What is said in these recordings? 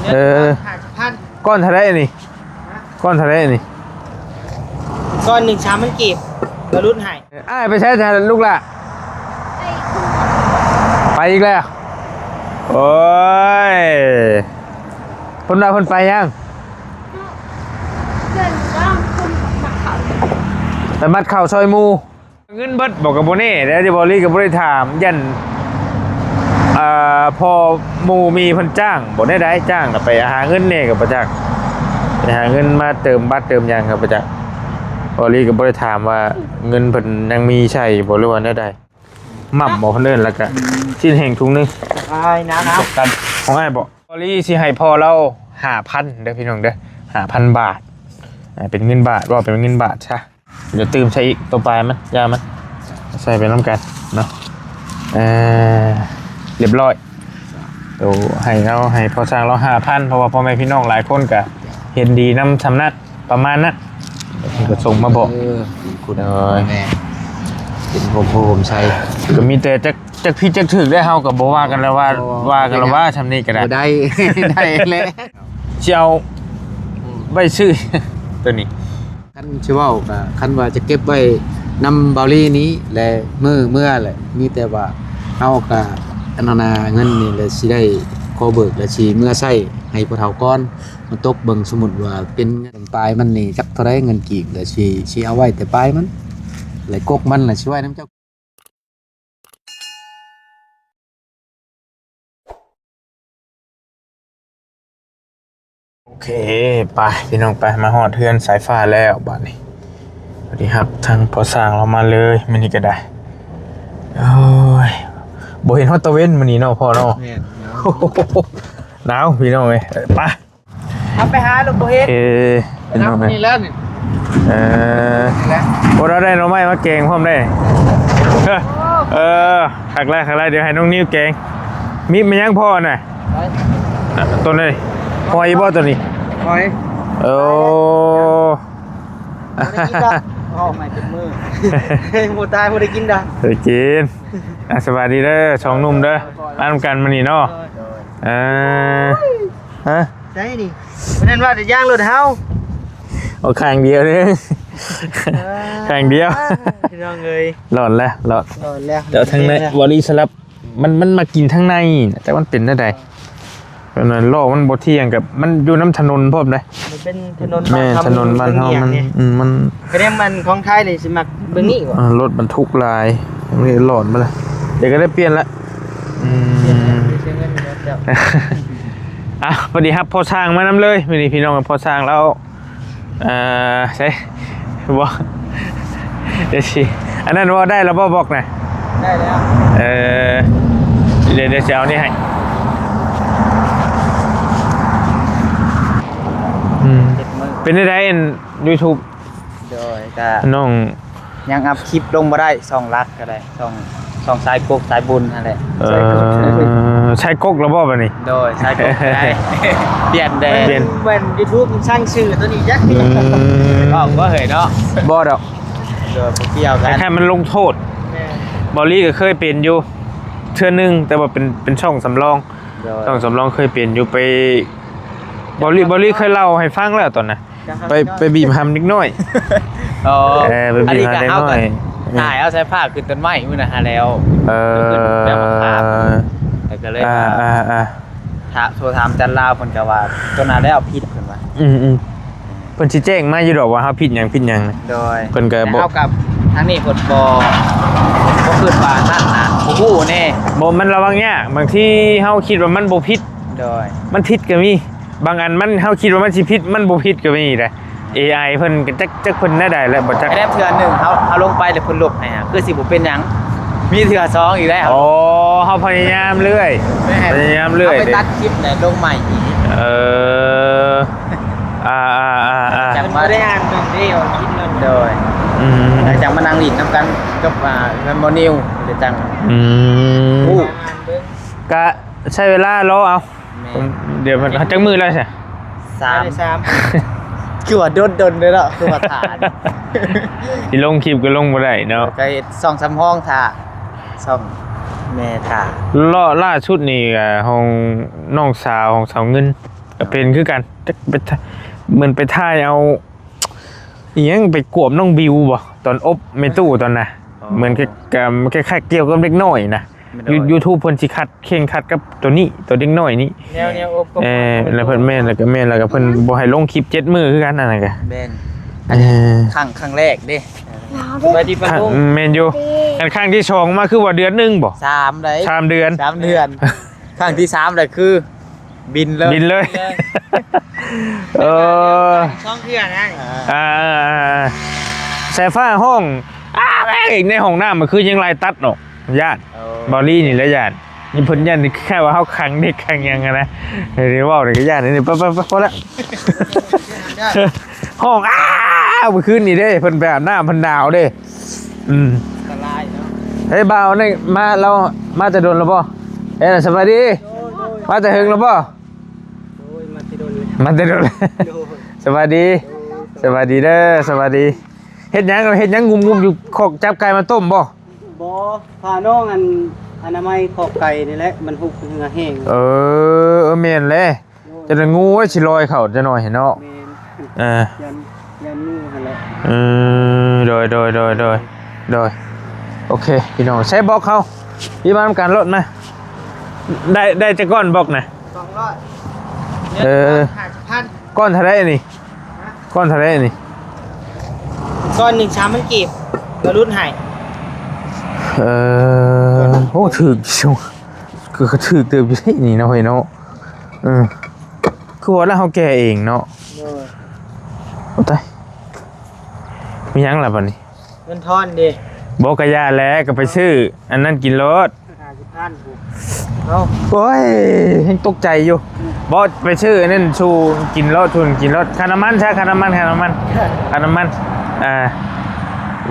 ເອີ ຫ້າສິບພັນ ກ້ອນເທົ່າໃດນີ້? ກ້ອນເທົ່າໃດນີ້? ກ້ອນໜຶ່ງສາມພັນກີບ ກໍຫຼຸດໃຫ້. ເອີ ອ້າຍໄປໃສຊະລູກຫຼ້າ? ໄປອີກແລ້ວ. ໂອ້ຍ ເພິ່ນວ່າເພິ່ນໄປຫຍັງ? ເພິ່ນວ່າເພິ່ນມັກເຂົ້າ ໄປມັດເຂົ້າຊ່ອຍໝູ່. ເງິນເບິດບໍ່ ກໍບໍ່ແນ່ເດ້ ເດ ເວົ້າອີ່ຫຼີກໍບໍ່ໄດ້ຖາມ ຢ້ານ ອ່າ ພໍ່ໝູ່ມີເພິ່ນຈ້າງບໍ່ ແນວໃດ ຈ້າງລະໄປຫາເງິນແນ່ກໍບໍ່ຈັກ ໄປຫາເງິນມາເຕີມບັດເຕີມຫຍັງກໍບໍ່ຈັກ ເວົ້າອີ່ຫຼີກໍບໍ່ໄດ້ຖາມວ່າເງິນເພິ່ນຍັງມີໃຊ້ຢູ່ບໍ່ ຫຼືວ່າແນວໃດ. ໝ່ຳບໍ່ ເພິ່ນເອີ້ນ ແລ້ວກະ ອືມ ຊີ້ນແຫ້ງຖົງໜຶ່ງ ອ້າຍ ໜາວໆ ຂອງອ້າຍບໍ່? ເວົ້າອີ່ຫຼີຊິໃຫ້ພໍ່ລາວຫ້າພັນເດີພີ່ນ້ອງເດີ ຫ້າພັນບາດ ອ່າ ເປັນເງິນບາດ ເວົ້າເປັນເງິນບາດຊະ. ດຽວຕື່ມໃສ່ອີກ ໂຕປາຍມັນ ຢ່າມັນ ໃສ່ໄປນຳກັນເນາະ. ເອີ ຮຽບຮ້ອຍ ໂຕໃຫ້ລາວ ໃຫ້ພໍ່ຊ່າງລາວຫ້າພັນ ເພາະວ່າພໍ່ແມ່ພີ່ນ້ອງຫຼາຍຄົນກະເຫັນດີນຳຊ່ຳນັ້ນ ປະມານນັ້ນ ເພິ່ນກະສົ່ງມາບອກ. ເອີ ຂອບຄຸນ ໂດຍ ພໍ່ແມ່ ເປັນຮົ່ມໂພຮົ່ມໄຊ ກະມີແຕ່ຈັກ ຈັກຜິດຈັກຖືກໄດ້ ເຮົາກໍບໍ່ວ່າກັນແລ້ວວ່າ ບໍ່ວ່າກັນແລ້ວວ່າ ເປັນຫຍັງ ຊ່ຳນີ້ກໍໄດ້ ບໍ່ໄດ້ ໄດ້ແຫຼະ ຊິເອົາ ອືມ ໄວ້ຊື້ ໂຕນີ້. ຄັນຊິເວົ້າກໍ ຄັນວ່າຈະເກັບໄວ້ນຳເບົາລີນີ້ແຫຼະ ມື້ເມື່ອແຫຼະ ມີແຕ່ວ່າເຮົາກໍ ອັນນັ້ນນະ ເງິນນີ້ແຫຼະ ຊິໄດ້ຂໍເບີກ ແລະ ຊິເມືອໃຊ້ໃຫ້ຜູ້ເຖົ້າກ່ອນ ມາຕົກເບິ່ງ ສົມມຸດວ່າເປັນເງິນປາຍມັນນີ້ຈັກເທົ່າໃດເງິນກີບ ແລະ ຊິ ຊິເອົາໄວ້ແຕ່ປາຍມັນ ແລະ ກົກມັນ ແລະ ຊິໄວ້ນຳເຈົ້າ. ໂອເຄ ໄປພີ່ນ້ອງ ໄປ ມາຮອດເຮືອນສາຍຟ້າແລ້ວບາດນີ້ ໄດ້ຮັບທາງພໍ່ຊ່າງລາວມາເລີຍມື້ນີ້ກໍໄດ້. ໂອ້ຍ ບໍ່ເຫັນຮອດຕາເວັນມື້ນີ້ເນາະພໍ່ເນາະ. ແມ່ນ ໜາວພີ່ນ້ອງເອີຍ ໄປ. ເອົາໄປຫາແລ້ວບໍ່ເຫັນ. ເອີ ພີ່ນ້ອງເອີຍ ນີ້ແຫຼະນີ້ ເອີ ນີ້ແຫຼະ ໂອ້ ລາວໄດ້ໜໍ່ໄມ້ມາແກງພ້ອມເດ້. ເອີ ຄັກຫຼາຍ ຄັກຫຼາຍ ດຽວໃຫ້ນ້ອງນິວແກງ. ມີ ມີຫຍັງພໍ່ນະ? ໄປ ອ່ະ ໂຕນີ້ ຫອຍບໍ່ໂຕນີ້? ຫອຍ. ໂອ້ ບໍ່ໄດ້ກິນດອກ ເອົາໃໝ່ເປັນມື້ ບໍ່ຕາຍ ບໍ່ໄດ້ກິນດອກ ໄດ້ກິນ. ອ່ະ ສະບາຍດີເດີ ສອງໜຸ່ມເດີ ມານຳກັນມື້ນີ້ເນາະ. ເອີ ຮະ? ໃສນີ້ ເພິ່ນນັ້ນວ່າຈະຍ່າງລົດເຮົາ ເອົາຂ້າງດຽວເດ້ ເອີ ຂ້າງດຽວ ພີ່ນ້ອງເອີຍ ຫຼອນແລ້ວ ຫຼອນ ຫຼອນແລ້ວ. ແຕ່ທາງໃນ ເອີ ວາລີສະລັບ ມັນ ມັນມາກິນທາງໃນນະ ແຕ່ມັນເປັນແນວໃດ ເອີ ເປັນນັ້ນ ລໍ້ມັນບໍ່ທ່ຽງ ກັບມັນຢູ່ນຳຖະໜົນພ້ອມເດ້. ມັນເປັນຖະໜົນ ແມ່ນ ບ້ານເຮົາ ຖະໜົນບ້ານເຮົາ ມັນ ມັນ ອືມ ມັນ ກະແນມມັນຂອງໄທນີ້ຊິມັກເບິ່ງນີ້ບໍ່? ອ່າ ລົດບັນທຸກຫຼາຍ ມັນຫຼອນມາລະ ດຽວກໍໄດ້ປ່ຽນລະ. ອືມ ປ່ຽນແລ້ວ ໄດ້ເສຍເງິນຢູ່ແລ້ວ. ອ່ະ ພໍດີຮັບພໍ່ຊ່າງມານຳເລີຍມື້ນີ້ພີ່ນ້ອງ. ພໍ່ຊ່າງລາວ ເອີ ໃສ ບໍ່ ດຽວຊິ ອັນນັ້ນເວົ້າໄດ້ລະບໍ່ ບອກນະ? ໄດ້ແລ້ວ ເອີ ດຽວ ດຽວຊິເອົານີ້ໃຫ້. ອືມ ເຈັດມື້ ເປັນຈັ່ງໃດອັນ YouTube? ໂດຍ ກະນ້ອງຍັງອັບຄລິບລົງບໍ່ໄດ້ ຊ່ອງຫຼັກກໍໄດ້ ຊ່ອງ ຊ່ອງຊາຍກົກສາຍບຸນຫັ້ນແຫຼະ. ເອີ ຊາຍກົກ ຊາຍກົກແລ້ວບໍ່ບາດນີ້? ໂດຍ ຊາຍກົກໄດ້ ປ່ຽນແດ່ ປ່ຽນ ແມ່ນ YouTube ສ້າງຊື່ຕົວນີ້ຈັກ ອືມ ເວົ້າບໍ່ເຮີ້ຍເນາະ ບໍ່ດອກ ໂດຍ ບໍ່ກ່ຽວກັນ ຄ້າຍໆມັນລົງໂທດ. ແມ່ນ ເບົາລີກໍເຄີຍເປັນຢູ່ເທື່ອໜຶ່ງ ແຕ່ວ່າເປັນ ເປັນຊ່ອງສຳລອງ ໂດຍ ຊ່ອງສຳລອງເຄີຍເປັນຢູ່ ໄປ ເບົາລີ ເບົາລີເຄີຍເລົ່າໃຫ້ຟັງແລ້ວຕອນນັ້ນ ໄປ ໄປບີບຫຳເດັກນ້ອຍ. ອໍ ເອີ ໄປບີບຫຳເດັກນ້ອຍ ອັນນີ້ກໍເຮົາກໍຖ່າຍເອົາໃສ່ຜ້າຂຶ້ນຕົ້ນໄມ້ມື້ນັ້ນຫັ້ນແລ້ວ. ເອີ ແລ້ວກໍເລີຍ ອ່າ ອ່າ ອ່າ ໂທຖາມຈັນລາວ ເພິ່ນກໍວ່າຕົວນັ້ນແລ້ວຜິດ ເພິ່ນວ່າ ອືມໆ ເພິ່ນຊິແຈ້ງມາຢູ່ດອກວ່າເຮົາຜິດຫຍັງ ຜິດຫຍັງ. ໂດຍ ເພິ່ນກໍບໍ່ ເຮົາກັບທາງນີ້ເພິ່ນບໍ່ ບໍ່ຄິດວ່ານັ້ນນະ ບໍ່ຮູ້ແນ່ ບໍ່ ມັນລະວັງຍາກ ບາງທີເຮົາຄິດວ່າມັນບໍ່ຜິດ ໂດຍ ມັນຜິດກໍມີ. ບາງອັນມັນ ເຮົາຄິດວ່າມັນຊິຜິດ ມັນບໍ່ຜິດກໍມີເດ້. ເອໄອ ເພິ່ນກໍຈັກ ຈັກເພິ່ນແນວໃດແຫຼະ ບໍ່ຈັກ. ແຕ່ເທື່ອໜຶ່ງເຮົາ ເຮົາລົງໄປແລ້ວເພິ່ນລົບໃຫ້ ຄືຊິບໍ່ເປັນຫຍັງ ມີເທື່ອສອງອີກແລ້ວ. ອໍ ເຮົາພະຍາຍາມເລື້ອຍ ແມ່ນ ພະຍາຍາມເລື້ອຍ ເຮົາໄປຕັດຄລິບແລ້ວລົງໃໝ່ອີກ. ເອີ ອ່າໆໆໆ ຈັງບໍ່ໄດ້ອ່ານເບິ່ງເດ້ ຄລິບນັ້ນ. ໂດຍ ອືມ ຫຼັງຈາກມານັ່ງຫຼິ້ນນຳກັນກັບ ອ່າ ເຮືອນບໍ່ນິວ ເດ ຈັ່ງ ອືມ ໂອ້ ກະໃຊ້ເວລາລໍເອົາ. ແມ່ນ ດຽວມັນຈັກມື້ແລ້ວຊະ? ສາມ ສາມ ຄືວ່າດົນໆເດ້ເນາະ ຄືວ່າຖ້າ ຊິລົງຄລິບກໍລົງບໍ່ໄດ້ເນາະ ກໍເຮັດຊ່ອງສຳຮອງຖ້າ ຊ່ອງແມ່ຖ້າ. ເລາະລ່າສຸດນີ້ກໍຂອງນ້ອງສາວຂອງສາວເງິນ ກໍເປັນຄືກັນ ຈັກໄປຖ່າຍ ເໝືອນໄປຖ່າຍເອົາອີ່ຫຍັງ ໄປກວມນ້ອງບິວບໍ່ ຕອນອົບແມ່ຕູ້ຕອນນະ ອໍ ເໝືອນກັບ ກັບຄ້າຍໆກ່ຽວກັບເດັກນ້ອຍນະ ແມ່ນ ຢູ່ ໂດຍ ຢູທູບເພິ່ນຊິຄັດ ເຄັ່ງຄັດກັບໂຕນີ້ ໂຕເດັກນ້ອຍນີ້ ແນວ ແນວອົບກໍ ເອີ ແລ້ວເພິ່ນ ແມ່ນ ແລ້ວກໍແມ່ນ ແລ້ວກໍເພິ່ນບໍ່ໃຫ້ລົງຄລິບເຈັດມື້ຄືກັນ ອັນນັ້ນກໍ ແມ່ນ ເອີ ຄັ້ງ ຄັ້ງແລກເດ້ ສະບາຍດີປ້າລຸງ ແມ່ນຢູ່ ອັນຄັ້ງທີສອງມາຄືວ່າເດືອນໜຶ່ງບໍ່ ສາມໄດ໋ ສາມເດືອນ ສາມເດືອນ ຄັ້ງທີສາມລະຄືບິນເລີຍ ບິນເລີຍ ບິນເລີຍ ເອີ ສອງເທື່ອນະ ອ່າ ສາຍຟ້າຮ້ອງ ອ້າວ ໃນຫ້ອງນ້ຳມັນຄືຍັງໄລ່ຕັດເນາະ ຢ້ານ ເອີ ເບົາລີນີ້ແຫຼະຢ້ານ ນີ້ເພິ່ນຢ້ານຄ້າຍວ່າເຮົາຂັງເດັກຂັງຫຍັງຫັ້ນນະ ເອີ ເວົ້ານີ້ກໍຢ້ານນີ້ ໄປໆໆ ພໍແລ້ວ ຮ້ອງ ອ້າວ ມື້ຄືນນີ້ເດ້ ເພິ່ນໄປອາບນ້ຳ ເພິ່ນໜາວເດ້ ອືມ ອັນຕະລາຍເນາະ ເອີ ບ່າວນີ້ມາ ລາວມາແຕ່ດົນແລ້ວບໍ່ ເອີ ສະບາຍດີ ໂດຍ ໂດຍ ມາແຕ່ເຫິງແລ້ວບໍ່ ໂດຍ ມາແຕ່ດົນແລ້ວ ມາແຕ່ດົນແລ້ວ ໂດຍ ສະບາຍດີ ໂດຍ ສະບາຍດີເດີ ສະບາຍດີ ເຮັດຫຍັງ ເຮັດຫຍັງງຸ້ມໆຢູ່ຄອກ ຈັບໄກ່ມາຕົ້ມບໍ່ ບໍ່ ພານ້ອງອັນ ອະນາໄມຄອກໄກ່ນີ້ແຫຼະ ມັນຮຸກເຫື່ອແຫ້ງ ເອີ ເອີ ແມ່ນແຫຼະ ໂດຍ ຈະໄດ້ງູໄວ້ຊິລອຍເຂົ້າຈັກໜ່ອຍເນາະ ແມ່ນ ເອີ ຢ້ານ ຢ້ານງູຫັ້ນແຫຼະ ອືມ ໂດຍ ໂດຍ ໂດຍ ໂດຍ ໂດຍ ໂອເຄ ພີ່ນ້ອງ ໃຊ້ບລັອກເຮົາ ທີ່ມານຳກັນໂລດມາ ໄດ້ ໄດ້ຈັກກ້ອນບລັອກນະ ສອງຮ້ອຍ ເອີ ຫ້າສິບພັນ ກ້ອນເທົ່າໃດອັນນີ້ ກ້ອນເທົ່າໃດອັນນີ້ ກ້ອນໜຶ່ງສາມພັນກີບ ລະຫຼຸດໃຫ້ ເອີ ໂອ້ ຖືກ ຄືຖືກເຕີບຢູ່ເດນີ້ເນາະ ເຮີ້ຍເນາະ ເອີ ຄືວ່າແລ້ວເຮົາແກ່ເອງເນາະ ໂດຍ ໂອ້ຕາຍ ມີຫຍັງລະບັດນີ້ ເງິນທອນເດ ບໍ່ ກະຢ່າແຫຼະ ກະໄປຊື້ອັນນັ້ນກິນໂລດ ຫ້າສິບພັນພຸ້ນ ເອົ້າ ໂອ້ຍ ຍັງຕົກໃຈຢູ່ ບໍ່ ໄປຊື້ອັນນັ້ນສູ່ກິນໂລດ ສູ່ກິນໂລດ ຄ່ານ້ຳມັນຊະ ຄ່ານ້ຳມັນ ຄ່ານ້ຳມັນ ຄ່ານ້ຳມັນ ອ່າ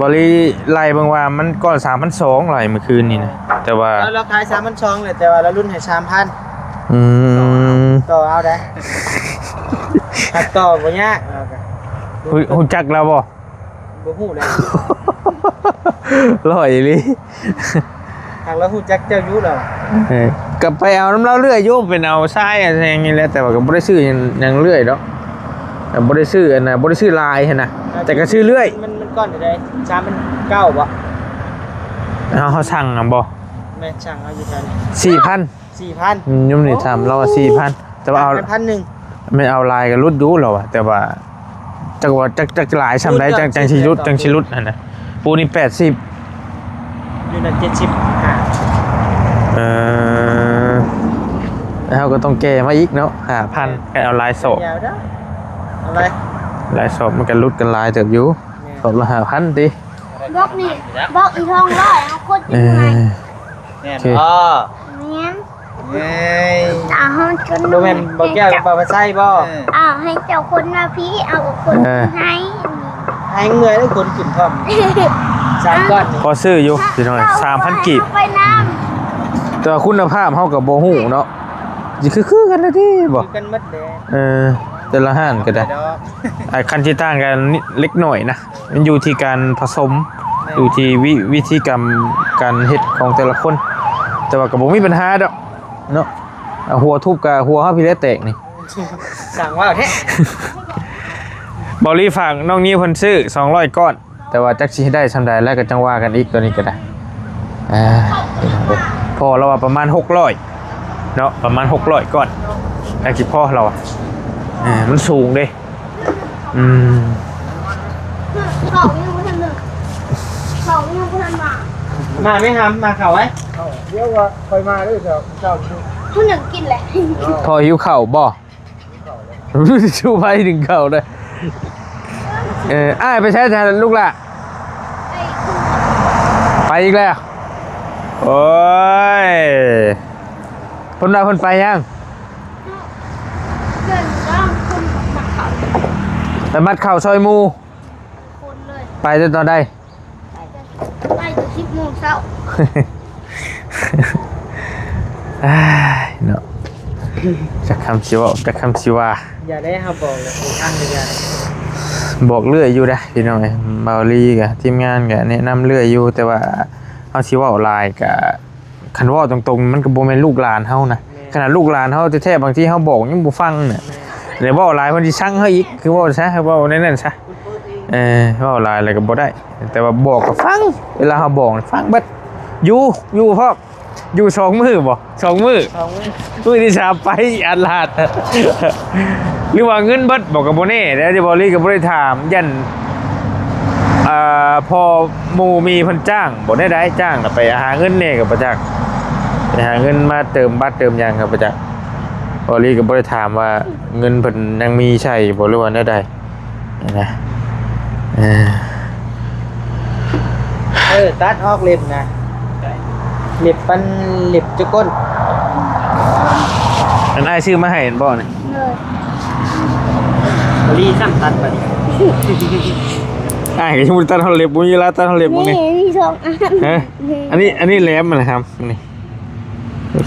ບໍລິໄລ່ເບິ່ງວ່າມັນກ້ອນສາມພັນສອງ ໄລ່ມື້ຄືນນີ້ນະ ແຕ່ວ່າ ລາວຂາຍສາມພັນສອງແຫຼະ ແຕ່ວ່າລາວຫຼຸດໃຫ້ສາມພັນ ອືມ ຕໍ່ເອົາໄດ໋ ຫາກຕໍ່ບໍ່ຍາກ ຮູ້ ຮູ້ຈັກລາວບໍ່? ບໍ່ຮູ້ແຫຼະ ຫຼ້ອຍອີ່ຫຼີ ຫາກລາວຮູ້ຈັກເຈົ້າຢູ່ລາວ ເອີ ກໍໄປເອົານຳລາວເລື້ອຍຢູ່ ເປັນເອົາຊາຍເອົາຫຍັງນີ້ແຫຼະ ແຕ່ວ່າກໍບໍ່ໄດ້ຊື້ຫຍັງເລື້ອຍດອກ ກໍບໍ່ໄດ້ຊື້ອັນນ່າ ບໍ່ໄດ້ຊື້ຫຼາຍຫັ້ນນະ ແຕ່ກໍຊື້ເລື້ອຍ ມັນ ມັນກ້ອນເທົ່າໃດ ສາມພັນເກົ້າບໍ່? ເຮົາ ເຮົາສັ່ງນຳບໍ່? ແມ່ນ ສັ່ງເອົາຢູ່ແຖວນີ້ ສີ່ພັນ ສີ່ພັນ ອືມ ຍົມນີ້ຖາມລາວວ່າສີ່ພັນ ແຕ່ວ່າເອົາ ພັນໜຶ່ງ ແມ່ນເອົາຫຼາຍກໍຫຼຸດຢູ່ລາວວ່າ ແຕ່ວ່າຈັກວ່າ ຈັກ ຈັກຫຼາຍສ່ຳໃດ ຈັກ ຈັ່ງຊິຫຼຸດ ຈັ່ງຊິຫຼຸດຫັ້ນນະ ປູນີ້ແປດສິບ ຢູ່ນະ ເຈັດສິບຫ້າ ເອີ ແລ້ວເຮົາກໍຕ້ອງແກ່ມາອີກເນາະ ຫ້າພັນ ແມ່ນ ກໍເອົາຫຼາຍສອບ ເອົາຫຼາຍ ຫຼາຍສອບມັນກໍຫຼຸດກັນຫຼາຍເຕີບຢູ່ ແມ່ນ ສອບລະຫ້າພັນຕິ ບລັອກນີ້ ບລັອກອີກສອງຮ້ອຍ ເອົາຄົນ ເອີ ແມ່ນ ໂອເຄ ບໍ່ ແມ່ນ ເອີຍ ຕາເຮົາຈົນ ບໍ່ແມ່ນບໍ່ແກ້ວກັບປາປາໄຊບໍ່? ເອີ ເອົາໃຫ້ເຈົ້າຄົນມາພີ້ ເອົາຄົນ ເອີ ໃຫ້ ໃຫ້ເມື່ອຍແລ້ວຄົນຂຶ້ນພ້ອມ ສາມກ້ອນນີ້ ພໍຊື້ຢູ່ພີ່ນ້ອງ ສາມພັນກີບ ໄປນຳ ແຕ່ວ່າຄຸນນະພາບເຮົາກໍບໍ່ຮູ້ເນາະ ຊິຄື ຄືກັນແລ້ວຕິບໍ່? ຄືກັນໝົດແຫຼະ ເອີ ແຕ່ລະຮ້ານກໍໄດ້ ໄດ້ດອກ ອ່າ ຄັນຊິຕ່າງກັນເລັກນ້ອຍນະ ມັນຢູ່ທີ່ການຜະສົມ ແມ່ນ ຢູ່ທີ່ວິ ວິທີກຳການເຮັດຂອງແຕ່ລະຄົນ ແຕ່ວ່າກໍບໍ່ມີບັນຫາດອກເນາະ ອ່າ ຫົວທຸບກະຫົວເຮົາພີ້ແຫຼະແຕກນີ້ ຊ່າງເວົ້າແທ້ ເບົາລີຝາກນ້ອງນິວເພິ່ນຊື້ສອງຮ້ອຍກ້ອນ ແຕ່ວ່າຈັກຊິໃຫ້ໄດ້ສ່ຳໃດແລ້ວກໍຈັ່ງວ່າກັນອີກ ໂຕນີ້ກໍໄດ້ ອ່າ ພໍລາວວ່າປະມານຫົກຮ້ອຍເນາະ ປະມານຫົກຮ້ອຍກ້ອນ ຈັກຊິພໍລາວວ່າ ອ່າ ມັນສູງເດ້ ອືມ ເຂົາຍັງບໍ່ທັນມາ ເຂົາຍັງບໍ່ທັນມາ ມາໄໝຫຳ ມາເຂົ້າໄວ້ ດຽວວ່າຄ່ອຍມາເດີ ເຈົ້າ ເຈົ້າ ຜູ້ໜຶ່ງກິນແຫຼະ ພໍຫິວເຂົ້າບໍ່? ຊູໄປໜຶ່ງເຂົ້າເດີ ເອີ ອ້າຍໄປໃສຊັ້ນລູກຫຼ້າ? ໄປອີກແລ້ວ ໂອ້ຍ ເພິ່ນວ່າເພິ່ນໄປຫຍັງ? ເດີນທາງຄົນມັກເຂົ້າ ໄປມັດເຂົ້າຊ່ອຍໝູ່ ຄົນເລີຍ ໄປແຕ່ຕອນໃດ? ໄປແຕ່ ໄປແຕ່ສິບໂມງເຊົ້າ ອ້າຍເນາະ ຈັກຄຳຊິເວົ້າ ຈັກຄຳຊິວ່າ ຢ່າໄດ້ ເຮົາບອກແລ້ວ ທາງກໍຢ່າ ບອກເລື້ອຍຢູ່ເດ້ພີ່ນ້ອງເອີຍ ເບົາລີກໍ ທີມງານກໍແນະນຳເລື້ອຍຢູ່ ແຕ່ວ່າເຮົາຊິເວົ້າຫຼາຍກໍ ຄັນເວົ້າຕົງໆ ມັນກໍບໍ່ແມ່ນລູກຫຼານເຮົານະ ແມ່ນ ຂະໜາດລູກຫຼານເຮົາແທ້ໆ ບາງທີເຮົາບອກຍັງບໍ່ຟັງນະ ແລ້ວເວົ້າຫຼາຍເພິ່ນຊິຊັງເຮົາອີກ ຄືເວົ້າຊະ ເວົ້າແນວນັ້ນຊະ ເອີ ເວົ້າຫຼາຍແລ້ວກໍບໍ່ໄດ້ ແຕ່ວ່າບອກກໍຟັງ ເວລາເຮົາບອກນະ ຟັງເບິດ ຢູ່ ຢູ່ພ້ອມ ຢູ່ສອງມື້ບໍ່? ສອງມື້ ສອງມື້ ມື້ທີສາມໄປອາດລາດ ຫຼືວ່າເງິນເບິດບໍ່ ກໍບໍ່ແນ່ເດ້ ທີ່ບໍ່ລີກໍບໍ່ໄດ້ຖາມ ຢ້ານ ອ່າ ພໍ່ໝູ່ມີເພິ່ນຈ້າງບໍ່ ແນວໃດ ຈ້າງລະໄປຫາເງິນແນ່ກໍບໍ່ຈັກ ໄປຫາເງິນມາເຕີມບັດເຕີມຫຍັງກໍບໍ່ຈັກ ບໍ່ລີກໍບໍ່ໄດ້ຖາມວ່າເງິນເພິ່ນຍັງມີໃຊ້ຢູ່ບໍ່ ຫຼືວ່າແນວໃດ ນະ ເອີ ເອີ ຕັດອອກເລັບນະ ເລັບປັນເລັບຈຸກົ້ນ ອັນອ້າຍຊື້ມາໃຫ້ຫັ້ນບໍ່ນີ້? ໂດຍ ບໍລີຊ້ຳຕັດບັດນີ້ ອ້າຍກໍຍັງບໍ່ໄດ້ຕັດຮອດເລັບ ບໍ່ມີເວລາຕັດຮອດເລັບມື້ນີ້ ມີສອງອັນ ຮະ ອັນນີ້ ອັນນີ້ແຫຼມນະຄັບ ນີ້